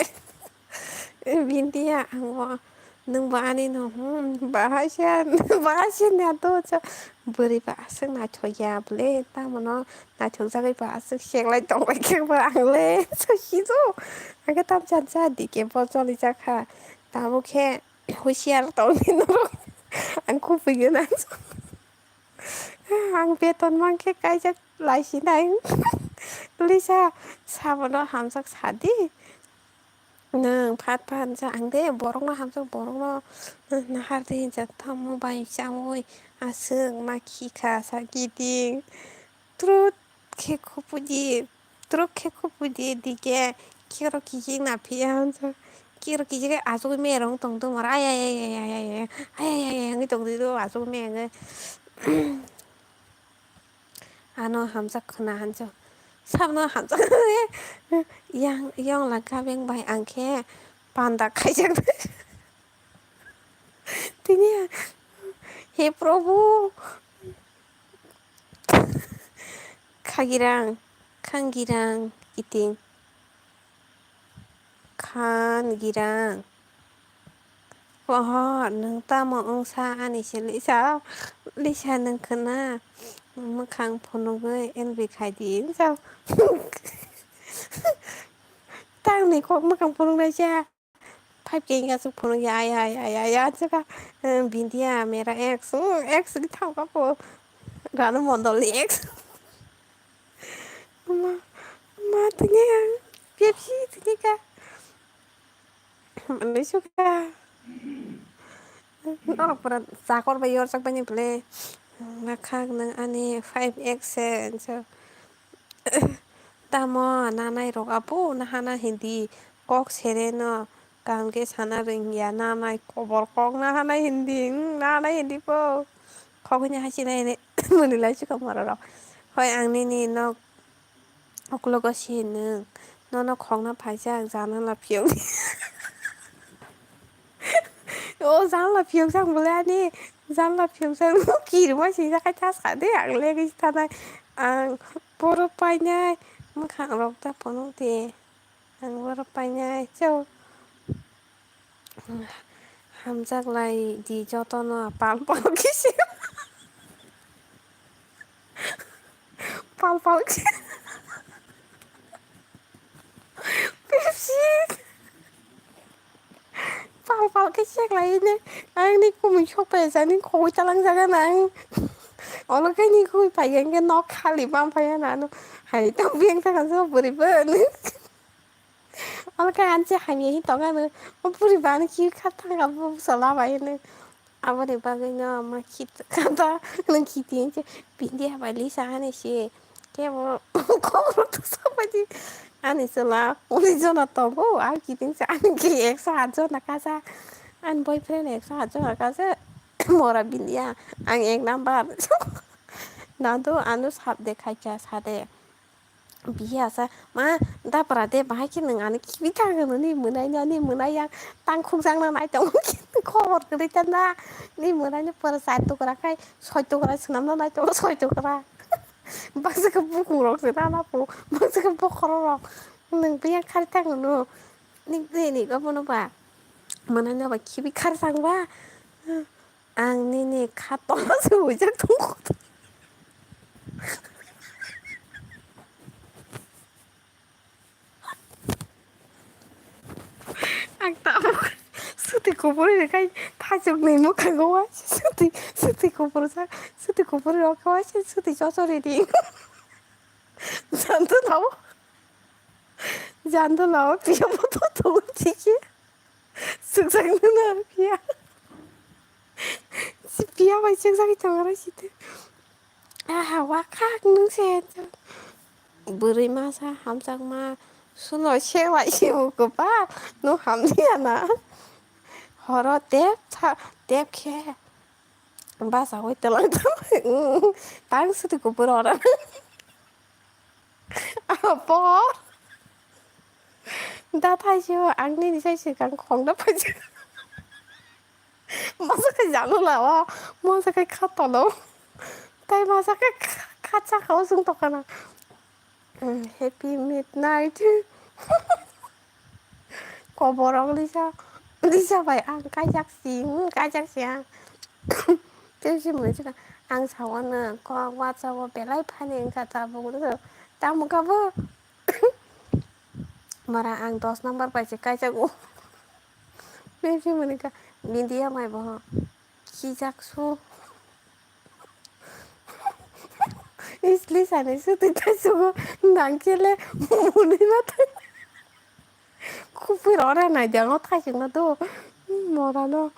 Bindiya ang bo. Nwng bo ani no, hmm, bahai se, bahai se nato cha. Bwrwi ba aswk naithok ya bwle, tamo no naithok jagwi ba aswk seklai tong lai khe ba ang le, so hijo. Ang khe tam chan cha dike bo choli cha kha. Tamo khe husiar tongni norok. Ang kupui gwnang. Ang beton mankhe kaijak lai sinai. Lisa, sabono hamjak sadi. Nwng phat phat hinsa ang de borokno hamjak, borokno nahar de hinsa tamo bai chaui aswk ma khikha sa kiting. Trut khe khupudi, trut khe khupudi dike kiro kijik na phiya hinsa. Kiro kijik achugwi merong tong tongmara, ayayayayayay, ayayayay wngwi tongdi do achugwi merong. Ano hamjak khna hinsa. Sabno hamjak yang, yang la gabeng bai ang khe panda khaijak. Tini he Prabhu, khagirang, khangirang kiting. Khan girang. Pohor, nwng tamo wngsa ani se Lisa? Lisa nwng khna mwkhang phunugwi N B khai di, hinsa. Tangni kok mwkhang phunuknai se. Five K wngkha se phunukya, aya, aya, aya, aya, hinsa kha. Bindia, mera ex, hmm, ex wngwi thangkha po. Ranu Mondolni ex. Ma, ma, tini ang Pepsi tini ka. Manui suka. Norok pura chakor bai yorsak bani bwle. Makhak nang ani five X se, so. Tamo nanai rok apo nahana hindi kok sere no. Kaham khe sana rwngya, nanai kobor kok nahanai hindi, hmm, nahanai hindi po. Khogwini hachina hini mwnwi lai chikha mora rok. Hoi ang nini nok uklogo si nwng, nono khokna phaijak janala phiyok. O janala phiyok jak bole ani, janala phiyok jak kirima sijak khai ta sa de ang legwi tanai. Ang borok painai mwkhang rok ta phunuk de. Ang borok painai chao. Hamjak lai di jotono pal pal khe se. Pal pal khe. Pepsi. Pal pal khe sek lai ne. Ang ni kumui sok pai jani khogoi talang jaga nang. Olo khe ni khogoi pai yang khe nok khali bam pai ya nanu. Hai tong beng ta kan so buri bo. Abo khe ani se hamya hi tong ano. O puri bo ano khi kha thang abo sola bai hwnwi. Aboni bagwi no ma khi kha ta nwng khi twi se pindi habai lisa ani se. Kebo khobor to sabai di. Ani sola uni jona tongo, a kiting se ani khe ekso aat jona kacha. Ani boyfriend ekso aat jona kacha. Mora bindiya ang ek number. Nado ano sap de khaikha sade. Biya sa, ma, dapra de, bahai khe nwng ani khibi thang hwnwi mwnai no, ani mwnai yang tang khukjakna nai tongo, khobor kwrwi ta na, ni mwnai no pura char tukra khai soi tukra swnamna nai tongo, soi tukra. Baksa khe bukung rok se na na po, baksa khe bokhorok rok, nwng biya khari thang hwno, ni, ni, ni, obono ba, mwnai no ba khibi khar sang ba. Ang nini kha tongma se huijak tongo. Ang tabuk swtwi kuburi rwkha thaichukni mwkhango waisa swtwi, swtwi kubur jak, swtwi kuburi rwkha waisa swtwi chochori di. Janto labo, janto labo piya boto tongo tiki. Sukjaknwno phiya. Si phiya bai sukjagwi tongo oro site. Aha, wakhak nwng se. Bwrwi masa hamjakma suno se bai se bo kwbak. Nwng hamliya na. Horo tep tha, tep khe. Bachagwi twlang twlang. Tang swtwi kubur oro. Apo. Da thaisio ang nini sai swkang khongno phaijak. Masa khe jalo lawa, masa khe kha tolo. Tai masa khe kha, kha chakao chwng tokana. Mm, happy midnight. Koborok Lisa, Lisa bai ang kaijak si, mm, kaijak si ang. Tei si mwnwi chwla ang sawano kok WhatsApp o belai funny wngkha tabuk. Tamo kha bo. Mara ang dos number bai se kaijago. Bebsi mani ka, Bindia mai bo. Kijak su. Isli sani su twi thai sugo. Nangkhe le muni ma thai. Khupui rok na nai jango thaisuk no do. Mora no.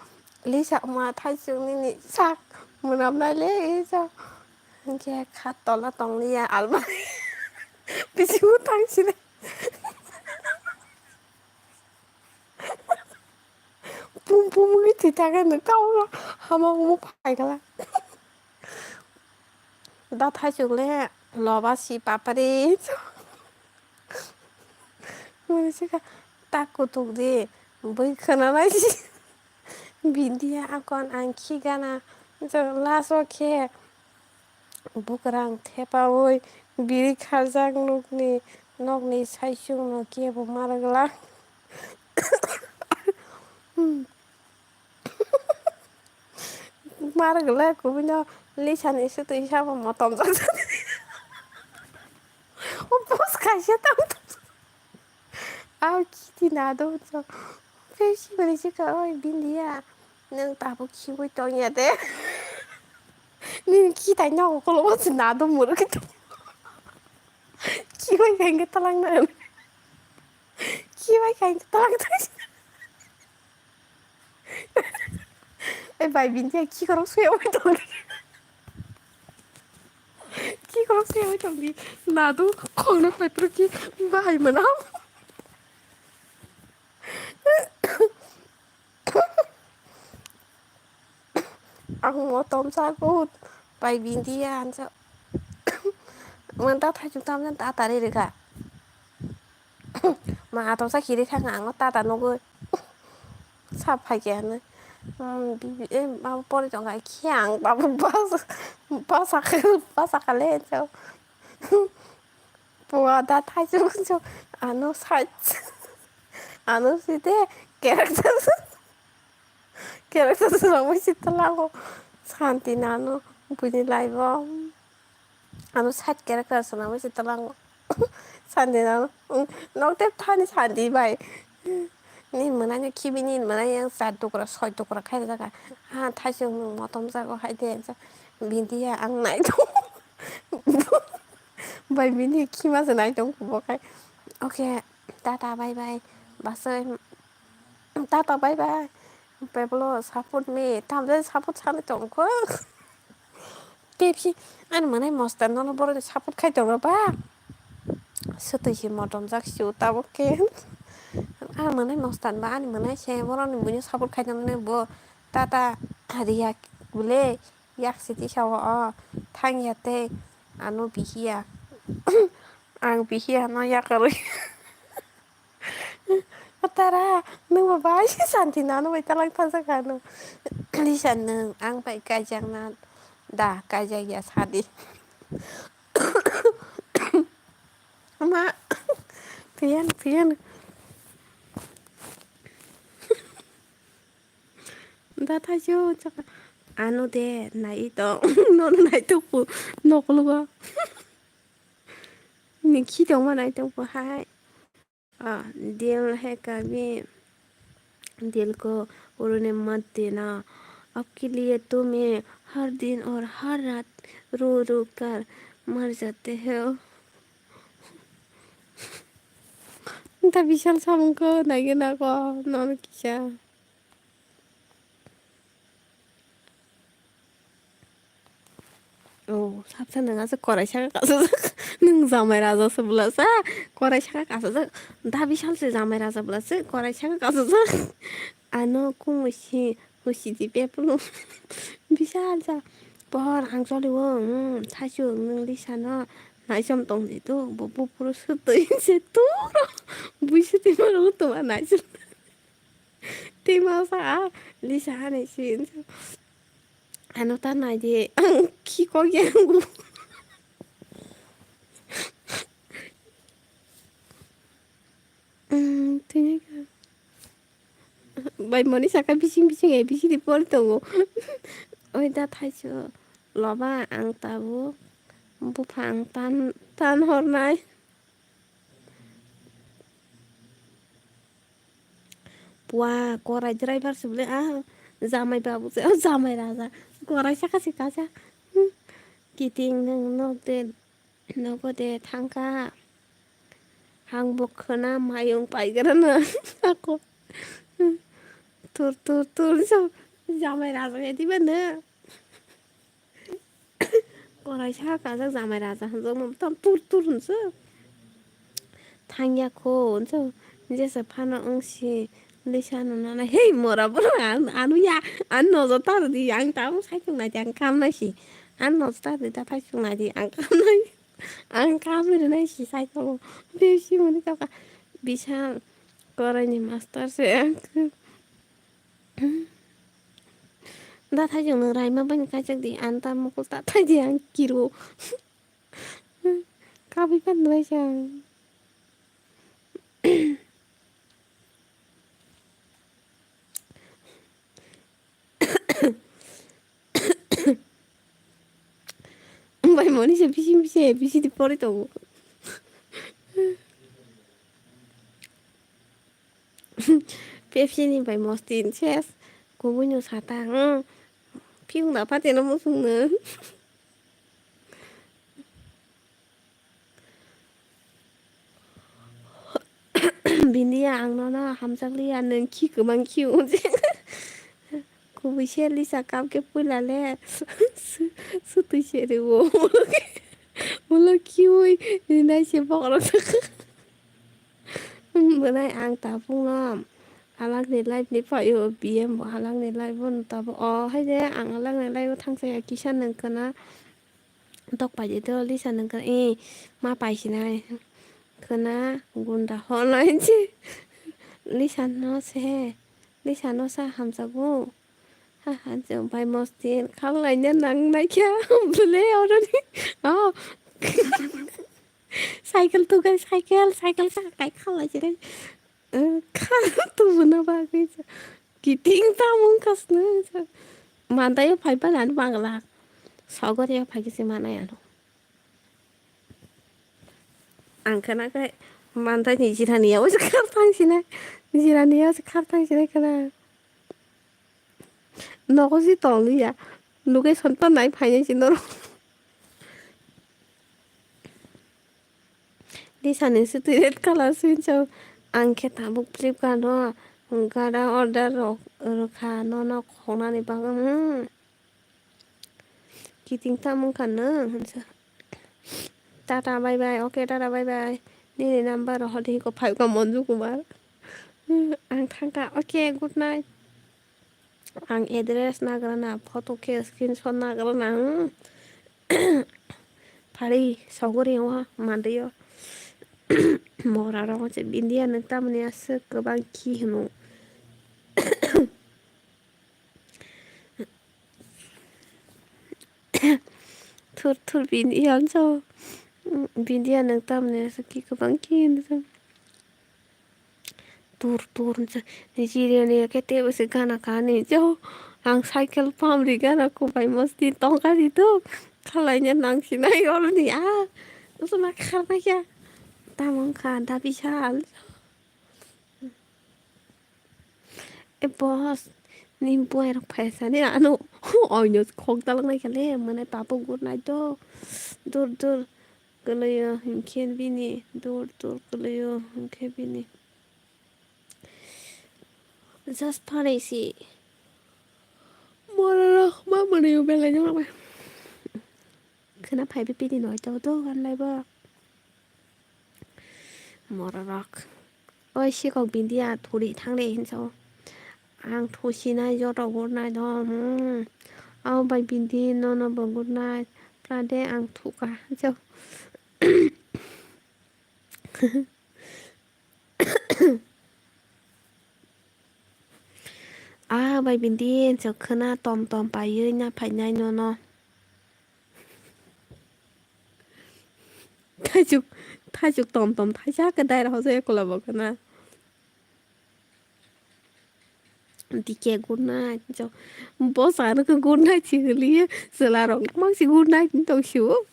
Lisa ma thaisuk nini sak. Munam nai le isa. Hingke khat tola tong liya almari. Bisingo thang sini. Pum pum wngwi thwi thangkhe nwng tabukno hama omo phaikha. Da thaisuk le loba si papari. Muni sikha tak kutuk di bui khwnanai si. Bindia akon ang khigana. Last o khe. Bukrang thepaui biri kharjak nokni, nokni saichung no kebo ma rwglak. Ma rwglak kubui no Lisa ni swtwi sabo motom jak. O post kaisa tang. Aw kiti na do so. Pepsi mani se ka oi Bindia. Nwng tabuk khiui tong ya de. Nini khitai nogo kologo se na do muru kito. Khiui kain ke talang na. Khiui kain ke talang na. E bai Bindia khikorok suya oi tong. Khikorok suya oi tong di. Na do khong no paitro ki bai mana. Ang motom sago bai Bindia ansa. Manta thajung tamjan ta tari rega. Ma atom sa khiri thang ang ta ta nugui. Sa phai ke ne. Bibi e ma pori tong kai khiang ta basa basa basa kale so. Pua da thajung so ano sa ano si de character. Character swnamwi se talango. Santi nano buini life o. Ano side character swnamwi se talango. Santi nano. Nok tep thani santi bai. Ni mwnai no khibi ni mwnai yang char tukra soi tukra khai rwjak. Ha thaisung nwng motom jago hai de. Bindia ang nai tong. Bai bini khima se nai tong bo khai. Okay. Tata bye bye. Basai. Tata bye bye. Peblo support me. Tamjai support sani tongkho. Pepsi ani mwnai mostan nono borok support khai tongo ba. Swtwi se motom jak sio tabuk khe. Ani mwnai mostan ba ani mwnai se borok ni buino support khai tongo bo tata riya bole yak siti sao o thang ya tei ano bihiya. Ang bihiya no yakarwi. Tara, nwng bo bai santi nano bai talang thangsa kha no. Lisa nwng ang bai kaijakna da, kaijak ya sadi. Ma, pian, pian. Da thaisio chaka. Ano de nai to, nono nai to pu, nokologo. Ni khitongma nai tong pu hai. आ, दिल है कभी दिल को उड़ने मत देना। आपके लिए तो मैं हर दिन और हर रात रो रो कर मर जाते हैं। Da Bishal samung ko nai gana ko non kisa. Oh, sabsa nwng aswk korai saka kasajak. Nwng jamai raja se bwlasa, korai saka kasajak. Da Bishal se jamai raja bwlasa, korai saka kasajak. Ano kumui si, husi di bepulu. Bishal ja. Pohor ang choli o, hmm, thaisu nwng Lisa no naisom tong di tu, bo bupuru sutui se turo. Bui sutui maro tuma naisom. Tei masa a Lisa hani si ano ta nai di ang khi kok yang. Tini ka bai moni saka bising bising A B C D pori tongo. Oi da thaisu loba ang tabuk buphang tan tan hornai. Pua korai driver se bole, ah, jamai babu se, oh, jamai raja. Korai saka se kacha. Hmm. Kiting nwng nok de, nogo de thangka. Hang bo khwna mayung paigrana. Ako. Hmm. Tur, tur, tur, so. Jamai raja ya diba na. Koraisa kajak jamai raja hinjakma tam tur tur hinso. Thangya kho hinso. Jesa phano wngsi Lisa no nana, "Hey, mora bwrwi, an, anu ya, an nojo ta rwdi, ang tabuk saichung naidi, ang kam naisi. An nojo ta rwdi, ta saichung naidi, ang kam nai, ang kam rwnaisi saichung." Bisi mani kaka, Bishal koraini master se. Da thaijwng nwng raima bani kaijak di, ang ta mokol ta thai di, ang kiro. Kabui pan nwng raisa ang. Bai moni se bisi bisi bisi di pori tongo. Pepsi ni bai mosti ses. Kubui no sata, hmm. Phiyung da pati no musung no. Bindia ang nono hamjakliya, nwng khi kwbang khi wng je. Kubui se Lisa kap khe puila le. Su-, sutui se rwo. Ulo khiui rinai se bokrok. Bwnai ang tabukno halakni live ni phaio, B M bo halakni live o tabuk. O hai de ang halakni live o thangsa ya kisa nwng khwna tok pai de do Lisa nwng khwna, eh, ma pai sinai khwna gunda hor nai je. Lisa no se, Lisa no sa hamjago. Ha ha, je bai mosti khalai na nang nai kya bwle oroni. Oh. Cycle tugai, cycle, cycle sa kai khalai jere. Eh, kha tubuna bagwi sa. Kiting tamung kasna sa. Mandaio phai bana bangla. Sogori phai kisi mana yano. Ang khana kai mandai ni jirani ya, o khar thang sina. Jirani ya, khar thang sina kana. Nogo si tong ya. Location pa nai phai si norok. Lisa ni swtwi red colour swinchok. Ang khe tabuk Flipkart o gada order rok rwkha nono khonani bagwi. Hmm. Kiting tam wngkha nwng hinsa. Tata bye bye, okay, tata bye bye. Nini number rok hode hiko phai wngkha Monju Kumar. Hmm, ang thangkha, okay, good night. Ang address nagrana, photo khe screenshot nagrana, hmm. Phari sogori o mandaio. Mora rok se Bindia nwng tamni aswk kwbang khi hino. Thur thur Bindia so. Bindia nwng tamni aswk khi kwbang khi hino. Tur tur Nigeria ni kete bwswi gana kani jo. Ang cycle pump ri gana kubai mosti tongka di to. Khalai nya nang sinai oro ni a. Usuna kharna kya. Tamang kha da bishal. E boss, ni buai rok phai sani ano. Oino khok dalak nai kale mane papo good night do. Dur dur. Kwlwio hinkhe bini, dur dur kwlwio hinkhe bini. Just phanai si. Mororok ma mwnwio belai no bai. Khwna phaibi bini noito do hanlaibo. Mororok. Oi sikok Bindia thuri thangre hinso. Ang thusinai joto gurnai do. Hmm. Abo bai Bindi nono bo gurnai. Prade ang thuka. Jo. Ah, bai Bindi, hinso khwna tom tom paiwi na phainai nono. Thaichuk, thaichuk tom tom thaisa khe daira hojai ekla bo khwna. Dike good night, jo. Boss ano khe good night si hwliye, chwla rok mang si good night ni tong si o.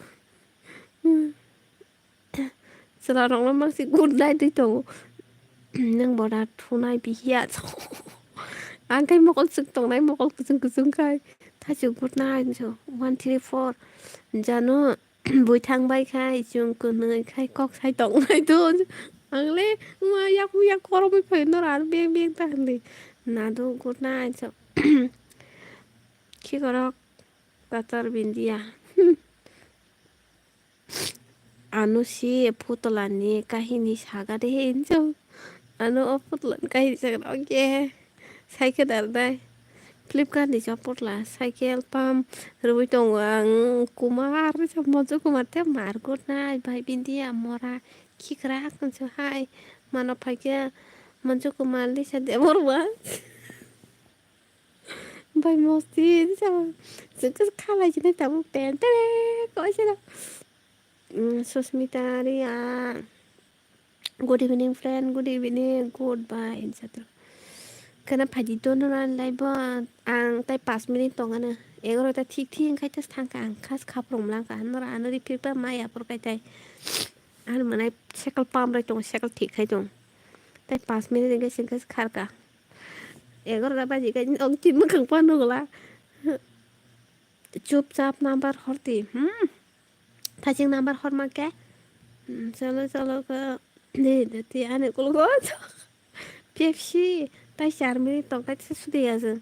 Chwla rok no mang si good night ni tongo. Nang boda thunai bihiya. Ang kai mokol suk tongnai, mokol kusung kusung kai. Thaichuk good night so one three four. Jano bui thang bai khai, chung kunui khai, kok sai tongnai to. Ang le ma yak yak koromoi phai nor ar beng beng ta handi. Nadu good night so. Khikorok katar bindia. Ano si putla ni kahini saga de hinjo. Ano o putla ni kahini saga oke. Cycle dar dai. Flipkart ni so putla cycle pump rwui tongo ang kumar sa mojo kumar te mar good night bai bindia mora khikra kunso hai mano phaikhe mojo kumar lisa de morwa. Bai mosti sama. Sengke khalai sini tamu pen tere koi sini. Mm, Susmita Ria. Good evening friend, good evening, goodbye. Insatro. Kana phaji dono ran lai bo ang tai pas minute tong ana. Egaro ta thik thik khai tas thangka ang khas khaprom langka. Nora ano ri phirpa mai apor kai tai. Ano manai sekal pam rai tong sekal thik khai tong. Tai pas minute engke sengke kharka. Egarota baji kai ong tin mwkhang pa nugla. Chupchap number horti. Hmm. Thaching number horma ke. Hmm, chalo chalo ke. Ni dati ani kulgo. Pepsi. Tai char minute tong kai se sudi aja.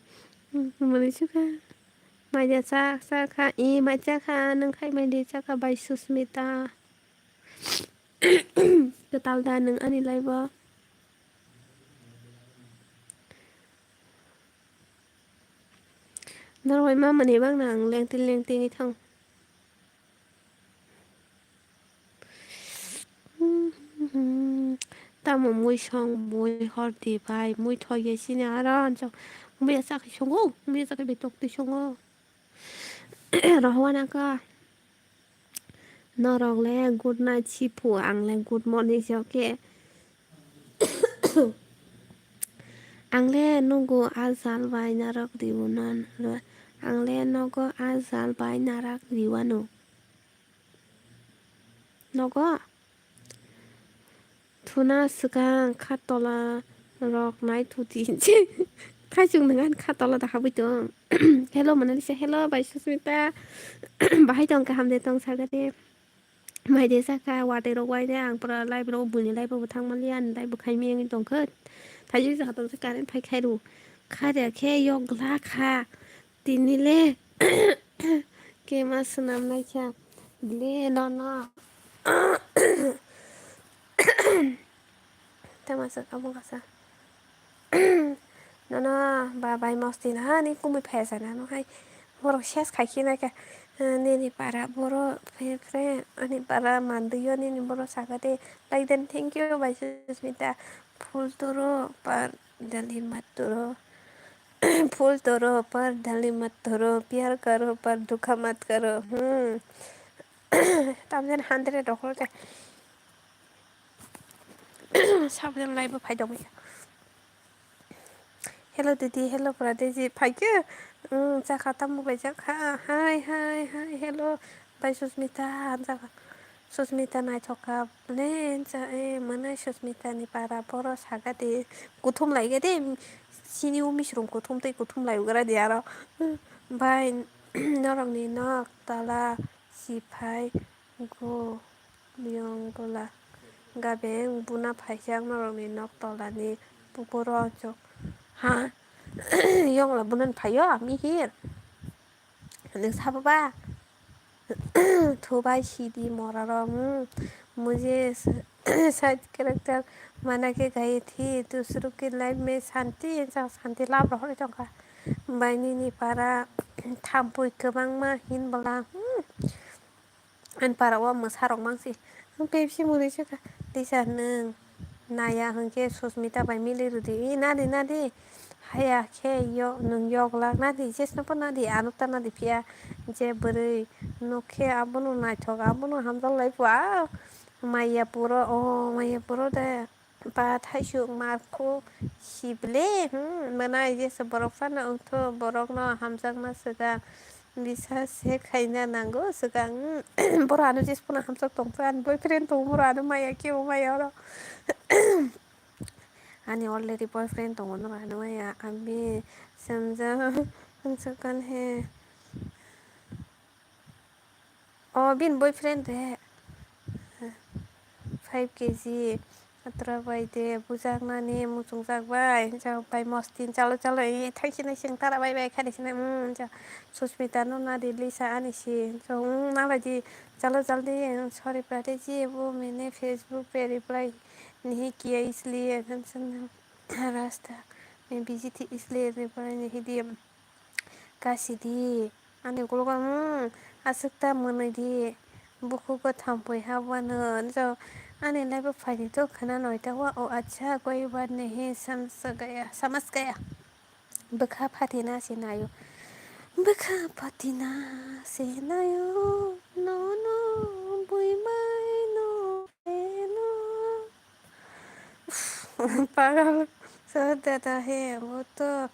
Hmm, mani suka. Mai dia cha cha kha. I mai cha kha. Nang khai mai dia cha kha bai Susmita. Kwtal da nwng ani live o? Norok bai mamani bangna ang lengtwi lengtwi wngwi thang. Tamo mui song mui horti bai mui thok ya sini aro anchok mui ya chakhi songo mui ya chakhi bai toktwi songo. Rohwana ka. Norok le good night sipu, ang le good morning se, okay. Ang le nugo a jal bai narok riwano, ang le nogo a jal bai narak riwano. Nogo? Thuna swkang kha tola rok nai thuti hinse. Khaichung nang ani kha tola da habwi tong. Hello Monalisa, hello bai Susmita. Bahai tong kaham de tong sagade. Mai de sakha watwi rok wai de ang pura live rok buini live rok bo thang mali ani live bo khai mi wngwi tong kha. Thaijak jaka tong current phai khai ru. Kha de khe yok gla kha. Tini le kema swnam naikha le nono. Tama sa kamo kasa. Nono ba bai mosti na ni kumui phaya sana no hai. Borok ses khai khe naikha. Nini para boro friend ani para manduyo nini boro sakate. Like then thank you bai Susmita. Phul toro par dali mat toro. फूल तोड़ो पर डाली मत तोड़ो, प्यार करो पर धोखा मत करो। Hmm. Tamjen hundred rok te. Sabjang live bo phai dong ya. Hello didi, hello pura didi, phai ke. Hmm, chakha tamo bai chakha. Hi, hi, hi, hello. Bai Susmita, hamjak. Susmita naithok kha le, cha, e, mwnai Susmita ni para boro saka de, kuthum lai khe de, sini o misrung kuthum tei kuthum lai ugra de aro. Bai norok ni nok tala si phai go yong bola gabeng buna phaijak norok ni nok tola ni boro chok ha yong la bunan phaio mihir. Nwng sabo ba? Thubai sidi morarok, hmm. Mujhe side character mana ke gaye thi, dusro ke life mein shanti, sa shanti lab rohor tongkha. Bai nini para thampui kwbangma hin bwla, hmm. Ani para o mwsarok mangsi. Ang Pepsi mwnwi se kha. Lisa nwng naya hwnkhe Susmita bai mili rwdi. I nadi nadi. Haya khe yo nwng yoglak nadi. Jesno po nadi. Anukta nadi phiya. Je bwrwi nuk khe abono naithok, abono hamjak lai pho. Ah, maya puro, oh, maya puro de. Ba thaisuk markhu sible, hmm, mwnai jesa borok phano wngthu, borokno hamjakna swkang bisa se khaina nango swkang, hmm, borok ano jes phano hamjak tongkha, ani boyfriend tongo, borok ano maya kebo maya oro. Ani already boyfriend tongo, no ano ya, ami samjak, samjak kan he. Oh, bini boyfriend de. Five K G. Atra bai de, bujak nani, muchungjak bai, jao bai mostin, chalo, chalo, eh, thaisi naising tara bai bai, khani sini, mm, jao. Susmita no na di, Lisa ani si, jao, mm, na bai di, chalo, jaldi, mm, sorry, prate ji, wo maine Facebook pe reply nahi kiya, isliye, tension na, rasta mein busy thi, isliye reply nahi diya. Kasi di, ani ukulok ang aswk ta mwnwi di, bukhuk o thampui ha wano, jao ani life o phaidi to khna noita wa, o acha, koi baat nahi, samajh gaya, samajh gaya. Bwkha phatina se naio, bwkha phatina se naio, no, no, bui mai no, no. Pagal, sir deta he, wo to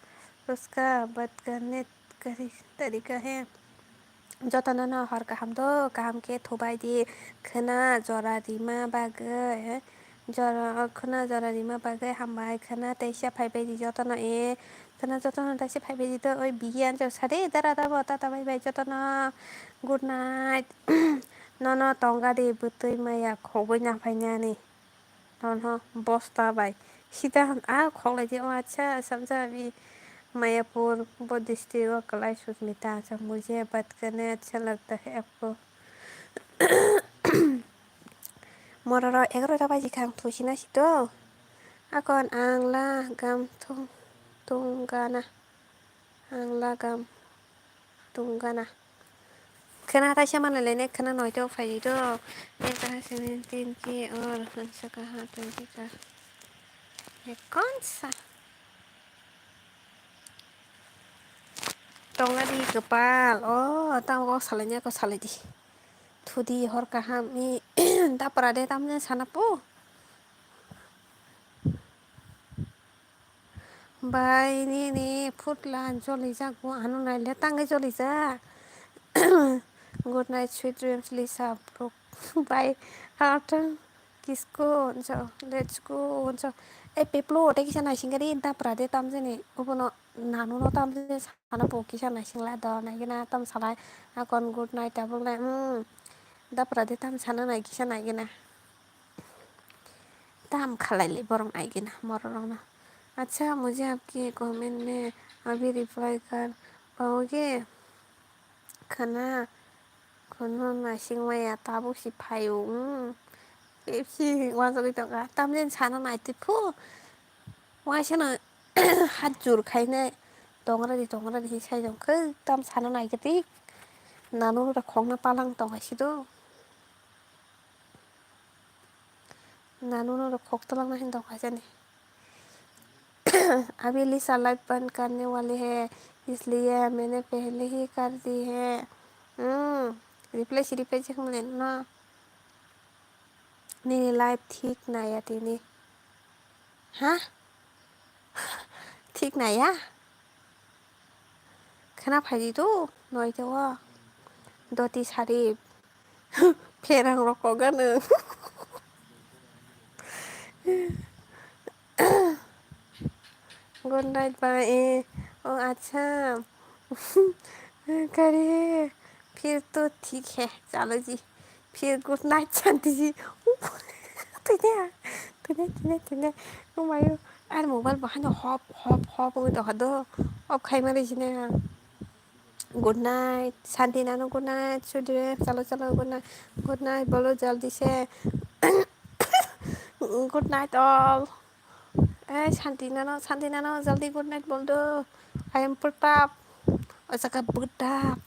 uska baat karne ka tarika hai. Jotono no hor kaham do, kaham khe thubai di, khwna jora rima bagwi, jora, khwna jora rima bagwi hambai, khwna teisa phaibai di jotono e, khwna jotono teisa phaibai di do, oi biyan jo sade dara dabo tata bai bai jotono, good night. Nono tonga di bwtwi maya khogwi naphainani. Nono bosta bai. Sida hwn, ah, khoklai di, o acha, samja abi Mayapur, bo district o kwlai Susmita, acha, mujhe baat karne acha lagta hai aapko. Mororo egarota baji kha ang thusina sito. Akon ang la gam thung, tungana. Ang la gam tungana. Khwna taisa manlai lainai, khwna noito phai di do. Ek kaha seventeen K or hansa kaha twenty K. Ye konsa. Tongla di kwpal. O, tamo kok salai nya, kok salai di. Thudi hor kaham i dapra de tamne sana po. Bai, nini phutla jolijak bo, ano naile tangwi jolijak. Good night, sweet dreams, Lisa, bro. Bai, atang, kisko, unsa, let's go, unsa. Eh, Peplo, tei kisa naisingkari, dapra de tamjani, obono, nanuno tamjani, sana po kisa naisingla do, naigina tam salai, akon good night, tabuk nai, hmm. Dapra de tam sana nai, kisa naigina. Tam khalai le borok naigina mororokno. Acha, mujhe aapki comment mein abhi reply kar paoge? Khwna, khwna naising maya tabuk si phaio, hmm. Pepsi uansugwi tongkha. Tamjani sana naitwi phu. Uaisano hat jur khainai. Tongradi, tongradi hi sai tongkha. Tam sana naikhe tik. Nanu rok khokna palang tongkha sido. Nanu no khok talangna hin dok haisani. अभी लिसा लाइव बंद करने वाली है, इसलिए मैंने पहले ही कर दी है। Hmm, reply si reply chek malen no. Nini live thik naya tini. Ha? Thik naya? Khwna phaidi do, noito o. Doti sari. Pherang rok kok gano. Good night, bye. Oh, acha. Kare, phir to thik hai, chalo ji. Phir good night, shanti ji. Tine, tine, tine, tine. Oh my God. Ar mobile bahai no hop, hop, hop, oi doha do. Off khai mari jine. Good night, Santi nano good night, Sudhir, chalo, chalo, good night, good night, bolo jaldi se. Good night all. Eh, Santi nano, Santi nano, jaldi good night bol do. I am Pratap. O jaga Pratap.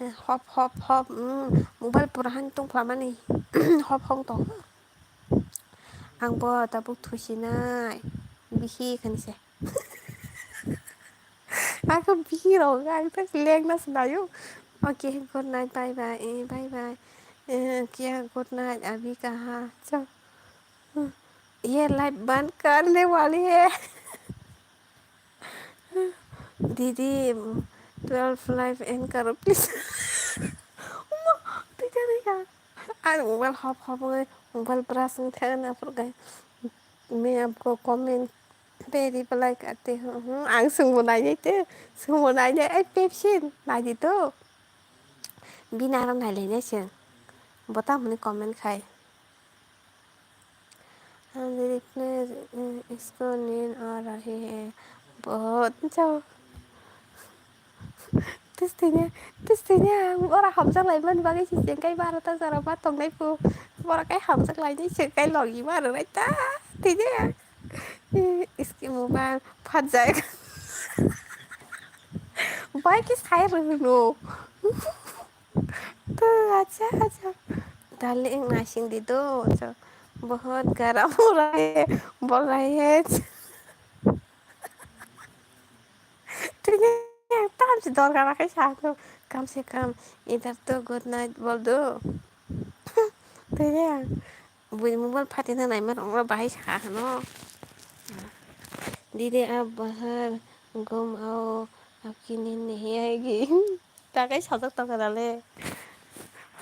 Eh, hop, hop, hop. Mm, mobile pura han tong plamani. Hop, hong tong. Ang bo tabuk thusinai. Bihi khani se. Ako bihi rok ang tak leng na sinayo. Okay, good night, bye bye, eh, bye bye. Eh, kia good night, abhi kaha? Cha. ये लाइव बंद करने वाली है। दीदी, twelve live and करो please. Uma, twiga twiga. Ar mobile hop hop oi, mobile brush wng thang na phuru khe. मैं आपको comment Pe reply kate, hmm, hmm, ang sungbo nainai te, sungbo nainai, ai Pepsi naidi to. Bini aro nailainai chwng. Bo tamoni comment khai. हम रिप्ले इसको नींद आ रही है बहुत। जाओ। Tis tini, tis tini ang ora hamjak lai mani bagwi si jeng kai baro ta jora ma tongnai pu. Bora kai hamjak lai ni se kai logi ma rw ta. Tini ang. Iski mobile phat jai. Bai ki sai rw no. To acha acha. Darling nasing di do. So, बहुत गरम हो रहा है, बोल रहा है। Tini ang tamsi dorkar khe sa kho, kam se kam, idhar to good night bol do. Tini ang buini mobile phatina naima rok bahai sa hano. Didi ab bahar gum ao, apki nin nahi aayegi. Takai sajak tongkha dale.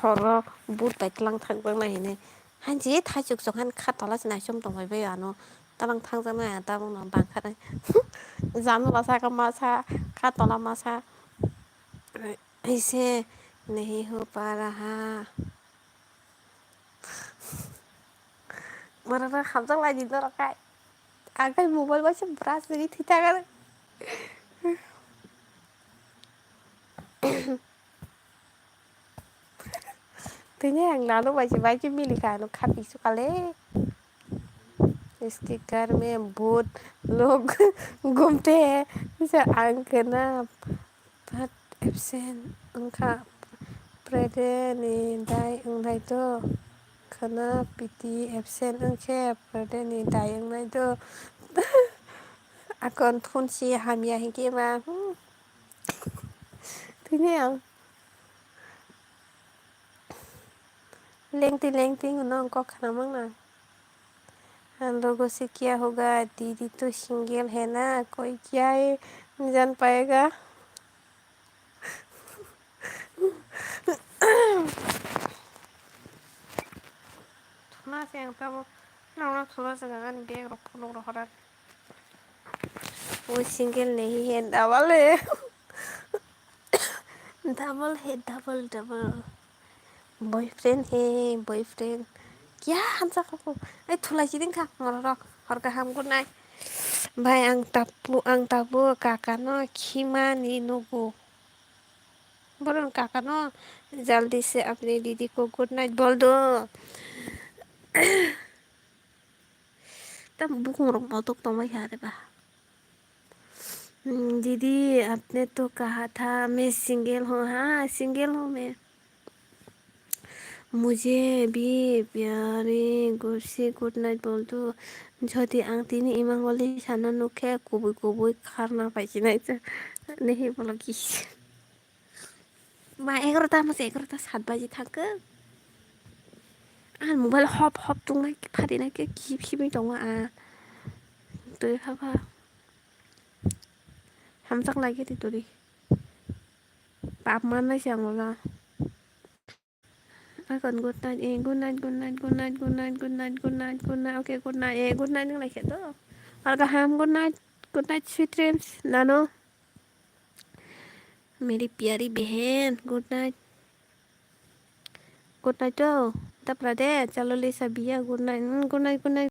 Horo but bai tlang thang nai hinwi. Hanji thaichuk chuk han kha tola se naichom tongbai bai ano. Talang thangjaknai ang tabukno bangkha nai. Janala saka masa, kha tola masa. Aise nahi ho pa raha. Mara na hamjak lai di norok kai. Ang kai mobile bai se brush rwi thwi thang. Tini ang nano bai se bai ke mili ka ano khapi su kale. इसके घर में भूत लोग घूमते हैं। Bisa ang kena pat absent wngkha prede ni dai wngnai do. Khana piti absent wngkhe prede ni dai wngnai do. Akon phunsi hamya hinkhe ma. Hmm. Tini ang lengti lengti no kok khana mangna. हम लोगों से क्या होगा, दीदी तो सिंगल है ना, कोई क्या है जान पाएगा। Thuna se ang tamo, nangno thuna se ang ani bag rok phunuk rok horar. वो सिंगल नहीं है, डबल है। डबल है, डबल, डबल। Boyfriend है, boyfriend। क्या hamsa kha ko? Ai, thulai si ding kha, morok rok. Hor kaham, good night. Bhai, ang tapu, ang tapu kaka no khima ni nugu. Boron kaka no, jaldi se apni didi ko good night bol do. Tam bukung rok motok tongbai kha re ba. Hmm, दीदी, आपने तो कहा था मैं सिंगल हूँ। हाँ, सिंगल हूँ मैं। मुझे भी प्यारी गुड से गुड नाइट बोल दो। Jodi ang tini imang oli sana nukhe kubui kubui kharna paichinai cha. Nehi bolokis. Ma egarota, masa egarota sat baji thangkhe. Ang mobile hop hop tungna phatina khe khip khip wng tongo ang. Twi pha pha. Hamjak lai khe twi twi. Pap mannai se ang ulo. Akon good night, eh, good night, good night, good night, good night, good night, good night, good night, okay, good night, eh, good night wng lai khe to. Hor kaham, good night, good night, sweet dreams, nano. मेरी प्यारी बहन, good night. Good night to, tapra de, chalo lisa biya, good night, mm, good night, good night.